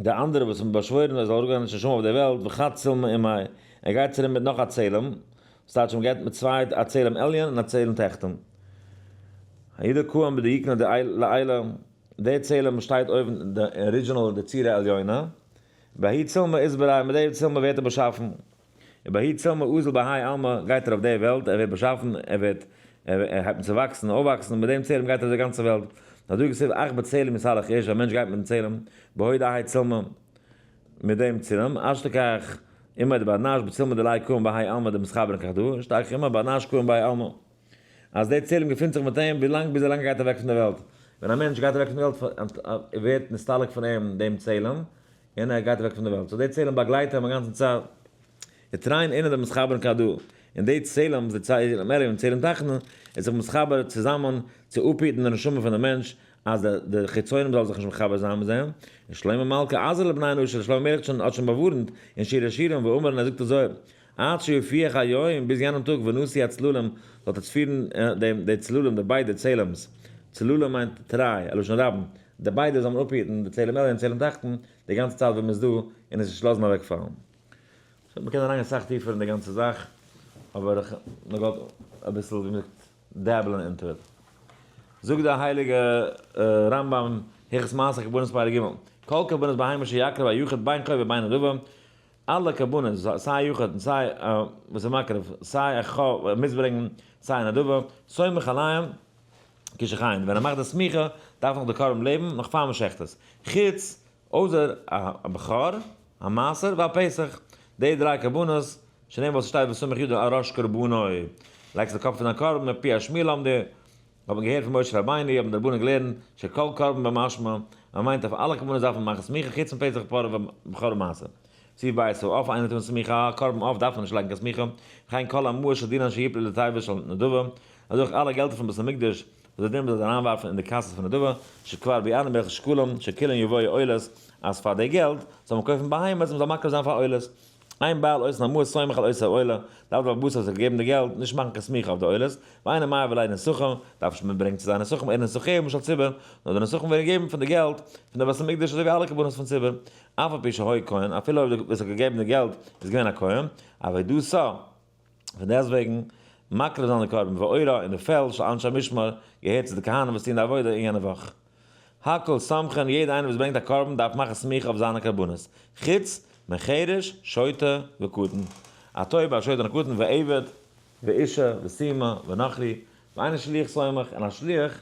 די אנדערע וואס האבן באשוואוירן ער זאל אראפגיין נישט נשמה אויף דער וועלט, וחד צלמא עמיה, ער גייט צוריק מיט נאך א צלם, וואס טייטש מען גייט מיט צוויי, א צלם עליון און א צלם תחתון. הידע קאים בדיוקנא דלעילא, דער צלם שטייט אויבן די original די צורה עליונה, בההיא צלמא אתברי, מיט דער צלמא ווערט ער באשאפן. ובההיא צלמא אזיל בהאי עלמא, גייט ער אויף דער וועלט, ער ווערט באשאפן, ער ווערט, ער הייבט אן צו וואקסן, אויפוואקסן, מיט דעם צלם גייט ער אויף דער גאנצער וועלט. הדא כתיב אך בצלם יתהלך איש, א מענטש גייט מיטן צלם, בהוד האי צלמא, מיט דעם צלם, אשתכח אימיה דבר נש בצלמא דיליה קאים בהאי עלמא דמתחברין כדא, אשתכח אימיה בר נש קאים בהאי עלמא. אז דער צלם געפינט זיך מיט אים ווילאנג ביז ער לאנג גייט אוועק פון דער וועלט. ווען א מענטש גייט אוועק פון דער וועלט ווערט נסתלק פון אים דעם צלם, און ער גייט אוועק פון דער וועלט. so דער צלם באגלייט אים א גאנצן צייט. ותרין אינון דמתחברין כדא, און די צלם, די צלם עליון און צלם תחתון, איז זיך מתחבר צוזאמען צו אפהיטן די נשמה פון דעם מענטש, אז די חיצונים זאל זיך נישט מחבר זיין מיט זיי. און שלמה מלכא אזהר לבני אנוש, שלמה המלך האט שוין באווארנט אין שיר השירים, ואמר און ער זאגט אזוי, עד שיופיע היום, ביז יענעם טאג, ונשיא הצללים, זאלט עטס פירן דעם, די צללים, די ביידע צלם'ס, צללים מיינט תרי, א לשון רבים, די ביידע זאל מען אפהיטן, די צלם עליון און צלם תחתון, די גאנצע צייט ווען מען איז דא, און עס נישט לאזן אוועקפאלן. so מ'קען אריינגיין אסאך טיפער אין די גאנצע זאך, אבער איך נאר געוואלט אביסל ווי מ'זאגט דעבלען into it. זאגט די הייליגע רמב ם, הלכות מעשר קרבנות פרק ג', כל קרבנות בהמה שיקריב היחיד בין חוב ובין נדבה. אלע קרבנות, סיי יחיד און סיי וואס איז מקריב, סיי א ח מוז ברענגען, סיי נדבה, סומך עליהם כשחיים, ווען ער מאכט די סמיכה דארף נאך די קרבן לעבן נאך פאר מען שעכט עס, חוץ אויסער א בכור, א מעשר והפסח, די דריי קרבנות, שנאמר וואס שטייט וסמך ידו על ראש קרבנו, לייגסט די קאפ פון דיין קרבן מפי השמועה למדו, האט מען געהערט פון משה רבינו, האבן די רבנן געלערנט, שכל קרבן במשמע, מען מיינט אויף אלע קרבנות דארף מען מאכן סמיכה חוץ פון פסח פרה ובכור ומעשר. סעיף ב' העוף אינו טעון סמיכה, א קרבן עוף דארף מען נישט לייגן קיין סמיכה, וכן כל המעות של דינן שיפלו לתיבה של נדבה, אזוי אויך אלע געלטער פון בית המקדש וואס די דין מ'זאל זיי אריינווארפן אין די קאסעס פון נדבה, שכבר ביארנו בהלכות שקלים, שכולן יבואו עולות, אז פאר די געלט זאל מען קויפן בהמות און מ'זאל מקריב זיין פאר עולות. אין בעל אותן המעות סומך על עושי העולה, דארף דער בעל הבית וואס האט געגעבן די געלט נישט מאכן קיין סמיכה אויף די עולות, ואינו מעביר לידי נסכים, דארף נישט מיטברענגן צו זיי נסכים, אלא נסכיהם של ציבור, נאר די נסכים ווערן געגעבן פון די געלט פון די בית המקדש אזוי ווי אלע קרבנות פון ציבור, אף על פי שהיה כהן, אפילו אויב דער וואס האט געגעבן די געלט איז געווען א כהן, עבודתו, פון דעסטוועגן מקריב זיין די קרבן ועורה און די פעל של אנשי משמר געהערט צו די כהנים וואס טוען די עבודה אין יענע וואך. הכל סומכין, יעדער איינער וואס ברענגט א קרבן דארף מאכן סמיכה אויף זיינע קרבנות, חוץ מחרש, שוטה, וקטן, א טויבע, א שוטה און א קטן, ועבד, ואישה, וסומא, ונכרי, ואינו שליח סומך, און א שליח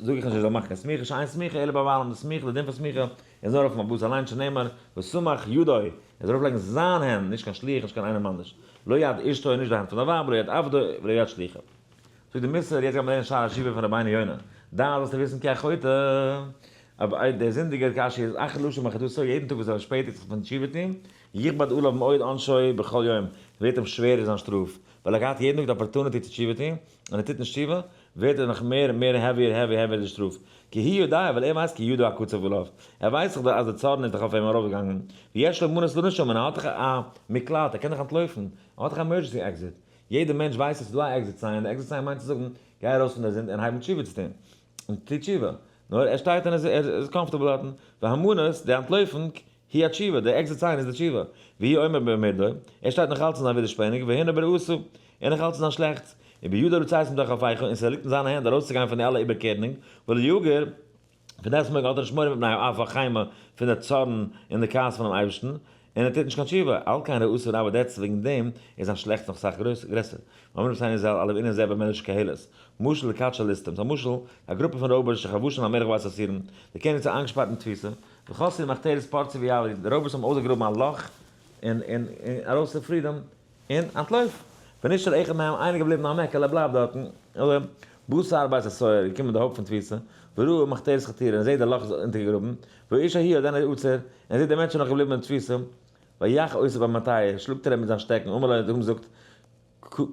זאג איך נישט ער זאל מאכן קיין סמיכה, שאין סמיכה אלא בבעלים, די סמיכה, די דין פון סמיכה איז נאר אויפן בעל הבית אליין, שנאמר, וסמך ידו, ער זאל ארויפלייגן זיין הענט, נישט קיין שליח, נישט קיין איינעם אנדערש, לא יד אשתו, נישט די הענט פון די ווייב, ולא יד עבדו, ולא יד שליחו. זאגט די מוסר, יעצט גייט מען לערנען שער התשובה פון רבינו יונה, דע זאלסטו וויסן כי החוטא, אבער דער זינדיגער כאשר יתאחר לשוב מחטאתו, יעדן טאג וואס ער פארשפעטיגט זיך פון תשובה טון, יכבד עליו מאוד עונשו בכל יום, ווערט אים שווערער זיין שטראף, ווייל ער האט געהאט יעדן טאג די opportunity צו תשובה טון, און ער טוט נישט תשובה, ווערט ער נאך מער און מער heavier heavy heavier די שטראף, כי הוא יודע, ווייל ער ווייסט כי ידו הקצף עליו, ער ווייסט דאך אז די צארן איז דאך אויף אים ארויפגעגאנגען, ויש לו מנוס לנשום, און ער האט דאך א מקלט, ער קען דאך אנטלויפן, ער האט דאך א emergency exit, יעדער מענטש ווייסט אז ס'איז דא א exit sign, די exit sign מיינט צו זאגן, גיי ארויס פון די זינד און הייב אן תשובה צו טון, און טו תשובה, נאר ער שטייט און ער איז comfortable דארטן, והמנוס, די אנטלויפונג, היא התשובה, די exit sign איז די תשובה, והוא עומד במרדו, ער שטייט נאך אלץ אין זיין ווידערשפעניג, והנה ברעותו, ער נאך אלץ אין זיין שלעכטס, ובידו לצאת מתוך הפכה, און ס'ליגט אין זיינע הענט ארויסצוגיין פון די אלע איבערקערנונג, ולא יגור, פון דעסטוועגן האט ער נישט מורא מפני האף והחימה, פון די צארן און די כעס פונעם אייבערשטן, און ער טוט נישט קיין תשובה, על כן רעותו רבה דעסטוועגן דעם איז זיין שלעכטס נאך סאך גרעסער. ואמרו רבותינו ז"ל עליו ענין זה במדרש קהלת, משל לכת של ליסטים, ס'איז א משל, א גרופע פון רויבערס שחבשין המלך בית האסורים, די קעניג האט זיי איינגעשפארט אין תפיסה, וחסרו מחתרת פרצו ויעברו, די רויבערס האבן אויסגעגראבן א לאך און און ארויס צו freedom, און אנטלויף. ונשאר אחד מהם, איינער געבליבן א מעקעלע בלייבט דארטן, אבער בא שר בית הסוהר, געקומען די הויפט פון תפיסה, וראה מחתרת חתורה, און זעט די לאך איז אונטערגעגראבן, והאיש ההוא עודנו עצור, און זעט דער מענטש איז נאך געבליבן אין תפיסה, ויך אותו במטהו, שלאגט ער אים מיט זיין שטעקן, אמר לו, האט ער אים געזאגט,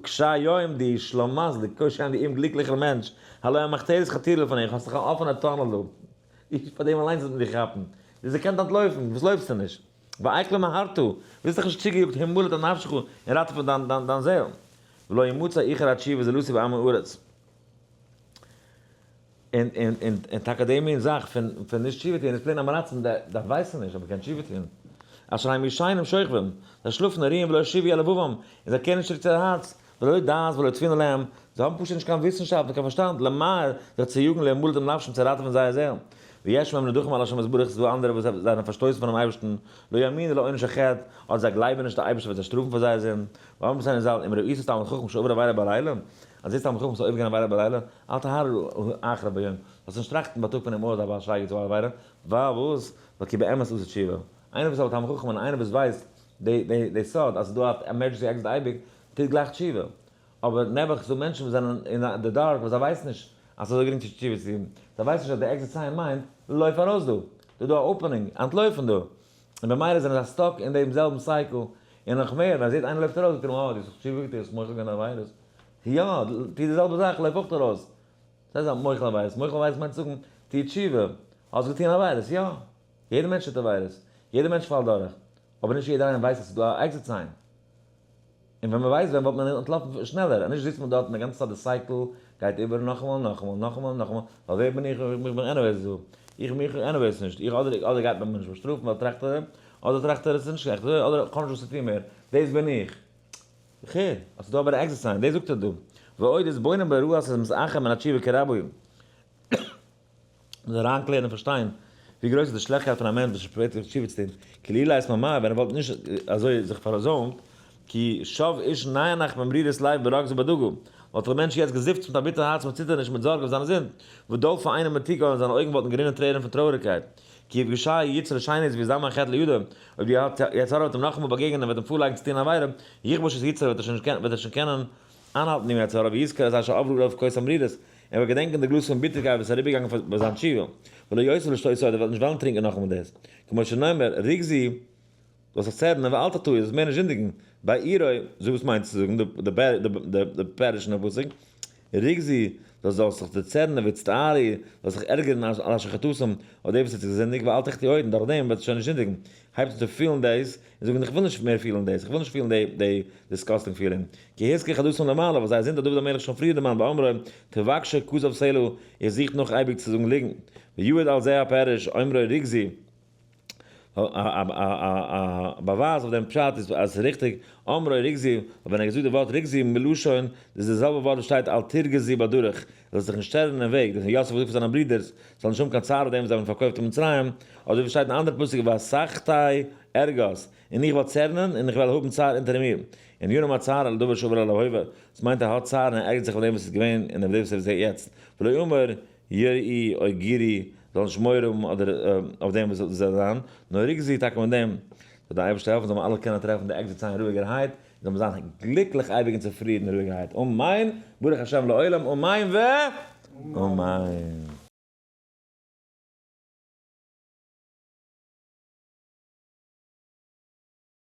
קשה יום דו שלמזל, קשה יום דו אומגליקליכער מענטש, הלא המחתרת חתורה לפניך, האסט דאך א אפענע tunnel דא, פאר דעם אליינס וועט מען דיך כאפן, דו האסט געקענט אנטלויפן, וואס לויפסטו נישט? ואיך לא מהרת, ביסט דאך נישט צוגעיאגט המלט על נפשך און ראטעווען דיין דיין דיין זעהל. ולא ימצא איחר התשובה זולתי בעמי הארץ. און און און און טאקע די מין זאך פון פון נישט תשובה טוהן איז plain עם הארצים די די ווייסן נישט אז מ'קען תשובה טוהן. אשר הם ישנים שוכבים, זיי שלאפן און רוען ולא ישובו אל לבבם, און זיי קערן נישט צוריק צו זייער הארץ, ולא דעת ולא תבונה להם, זיי האבן פשוט נישט קיין וויסנשאפט און קיין פארשטאנד, למהר, זיך צו יאגן להמלט עם נפשם צו ראטעווען זייער זעהל. ויש מהם נדחים על השם יתברך, ס'איז דא אנדערע וואס זענען פארשטויסן פונעם אייבערשטן, לא יאמינו לעונש החטא, אדער זיי גלייבן נישט די אייבערשטער וועט זיי שטראפן פאר זייער זינד, ואמרו רבותינו ז"ל, אם ראית תלמיד חכם שעובר עבירה בלילה, אז זעסט תלמיד חכם וואס איז עובר געווען עבירה בלילה, אל תהרהר אחריו ביום, זאלסט נישט טראכטן בייטאג פון אים אוי אזא בעל שייגעץ אזא עבירה, ווייל וואס? ווייל כי באמת עשה תשובה. איינער וואס איז א תלמיד חכם און איינער וואס ווייסט די סוד אז ס'איז דא א emergency exit אייביג, טוט גלייך תשובה. אבער נעבעך ס'דא מענטשן וואס זענען אין די dark וואס זיי ווייסן נישט אז ס'איז אזוי גרינג צו תשובה צו טון, זיי ווייסן נישט אז די exit sign מיינט לויף ארויס דא, דא איז דא א opening, אנטלויף פון דא. און במילא זענען זיי stuck אין דעם זעלבן cycle, און נאך מער, ווען ער זעט איינער לויפט ארויס זאגט ער אים אה דו האסט דאך תשובה געטון, האסט מוחל געווען עבירות. יא, טו די זעלבע זאך, לויף אויך ארויס. דאס הייסט מוחל עבירות. מוחל עבירות מיינט צו זאגן, טו תשובה, האסט געטון עבירות, יא. יעדער מענטש טוט עבירות, יעדער מענטש פאלט דורך, אבער נישט יעדער איינער ווייסט אז ס'איז דא א exit sign. און ווען מ'ווייסט ווען וואלט מען אנטלאפן שנעלער, אז נישט זיצט מען דארט און די גאנצע צייט די cycle גייט איבער נאכאמאל נאכאמאל נאכאמאל נאכאמאל, ווייל ווער בין איך, איך בין anyways דא, איך מיך anyways נישט, איך אדער אדער גייט מען מיר נישט באשטראפן ווייל טראכט ער, אדער טראכט ער עס איז נישט עכט אזוי, אדער איך האב נישט וואס צו טון מער, דאס בין איך. איך הער אז ס'איז דא אבער א exit sign, דאס זאגט ער דא, ועוד התבונן ברעה אז ס'איז מתאחר מן התשובה כרבו. מ'זאל אריינקלערן און פארשטיין ווי גרויס איז די שלעכטקייט פון א מענטש וואס שפעט זיך תשובה צו טון, כי לולא התמהמה, ווען ער וואלט נישט אזוי זיך פארזוימט, כי שב איש נאנח במרירות לב ברוגז ובדאגה, וואלט דער מענטש יעצט געזיפצט מיט א ביטער הארץ מיט ציטערניש מיט זארג אויף זיינע זינד, ודולפו עיניו מתיקה און זיינע אויגן וואלטן גערינען טרערן פון טרויעריגקייט. כי יפגשהו יצרו שנית ויזדמן חטא לידו, אויב די יצר הרע וועט אים נאכאמאל באגעגענען און וועט אים פארלייגן צו טון אן עבירה, יכבוש את יצרו וועט ער שוין קענען איינהאלטן דעם יצר הרע ויזכור את אשר עברו עליו כוס המרירות, ער וועט געדענקען די גלאז פון ביטערקייט וואס איז אריבערגעגאנגען ביי זיין תשובה, ולא יוסיף לשתות עוד, ער וועט נישט וועלן טרינקען נאכאמאל דאס. כמו שנאמר, רגזו, זאלסט זיך צערן און ואל תחטאו, זאלסט מער נישט זינדיגן, ביי אירוי, זאג וואס מיינט צו זאגן די פירוש אין די פסוק, רגזו, דו זאלסט זיך דערצערנען והצטערו, זאלסט זיך ערגערן על אשר חטאתם, אויף דעם וואס האט זיך געזינדיגט, ואל תחטאו עוד, און דורך דעם וועסטו שוין נישט זינדיגן. הייבט אן צו פילן דאס, און זאגן איך וויל נישט מער פילן דאס, איך וויל נישט פילן די disgusting feeling. כי הזכיר חטאתם למעלה, ווייל זייער זינד האט דוד המלך שוין פריער דערמאנט באמרו, תבקשו כזב סלה, איר זוכט נאך אייביג צו זאגן ליגנט. ויעיד על זה הפירוש, אומרו רגזו. א באווייז אויף דעם פשט איז אז עס איז ריכטיג, אמרו רגזו, ווייל ווען ער האט געזאגט די ווארט רגזו מלשון, דאס איז די זעלבע ווארט וואס שטייט אל תרגזו בדרך, זאלסט זיך נישט שטערן אין וועג, דאס האט יוסף געזאגט פאר זיינע ברידערס, זאלן נישט האבן קיין צער אויף דעם וואס זיי האבן פארקויפט אין מצרים, אזוי ווי שטייט אין אנדערע פסוק והסכתי ארגז, און איך וועל צערנען און איך וועל האבן צער אונטער מיר, און ירום הצער על דבר שעבר על ההווה, דאס מיינט ער האט צער און ער ערגערט זיך אויף דעם וואס איז געווען און אויף דעם וואס ער זעט יעצט, ולא אמר יראו או גורו, זאל נישט מורא האבן אדער אויף דעם וואס זאל זיין, נאר רגזו טאקע מיט דעם, זאל דער אייבערשטער העלפן זאל מען אלע קענען טרעפן די exit sign רואיגערהייט, און זאל מען זיין גליקליך אייביג און צופרידן רואיגערהייט, אמן, ברוך השם לעולם, אמן ואמן.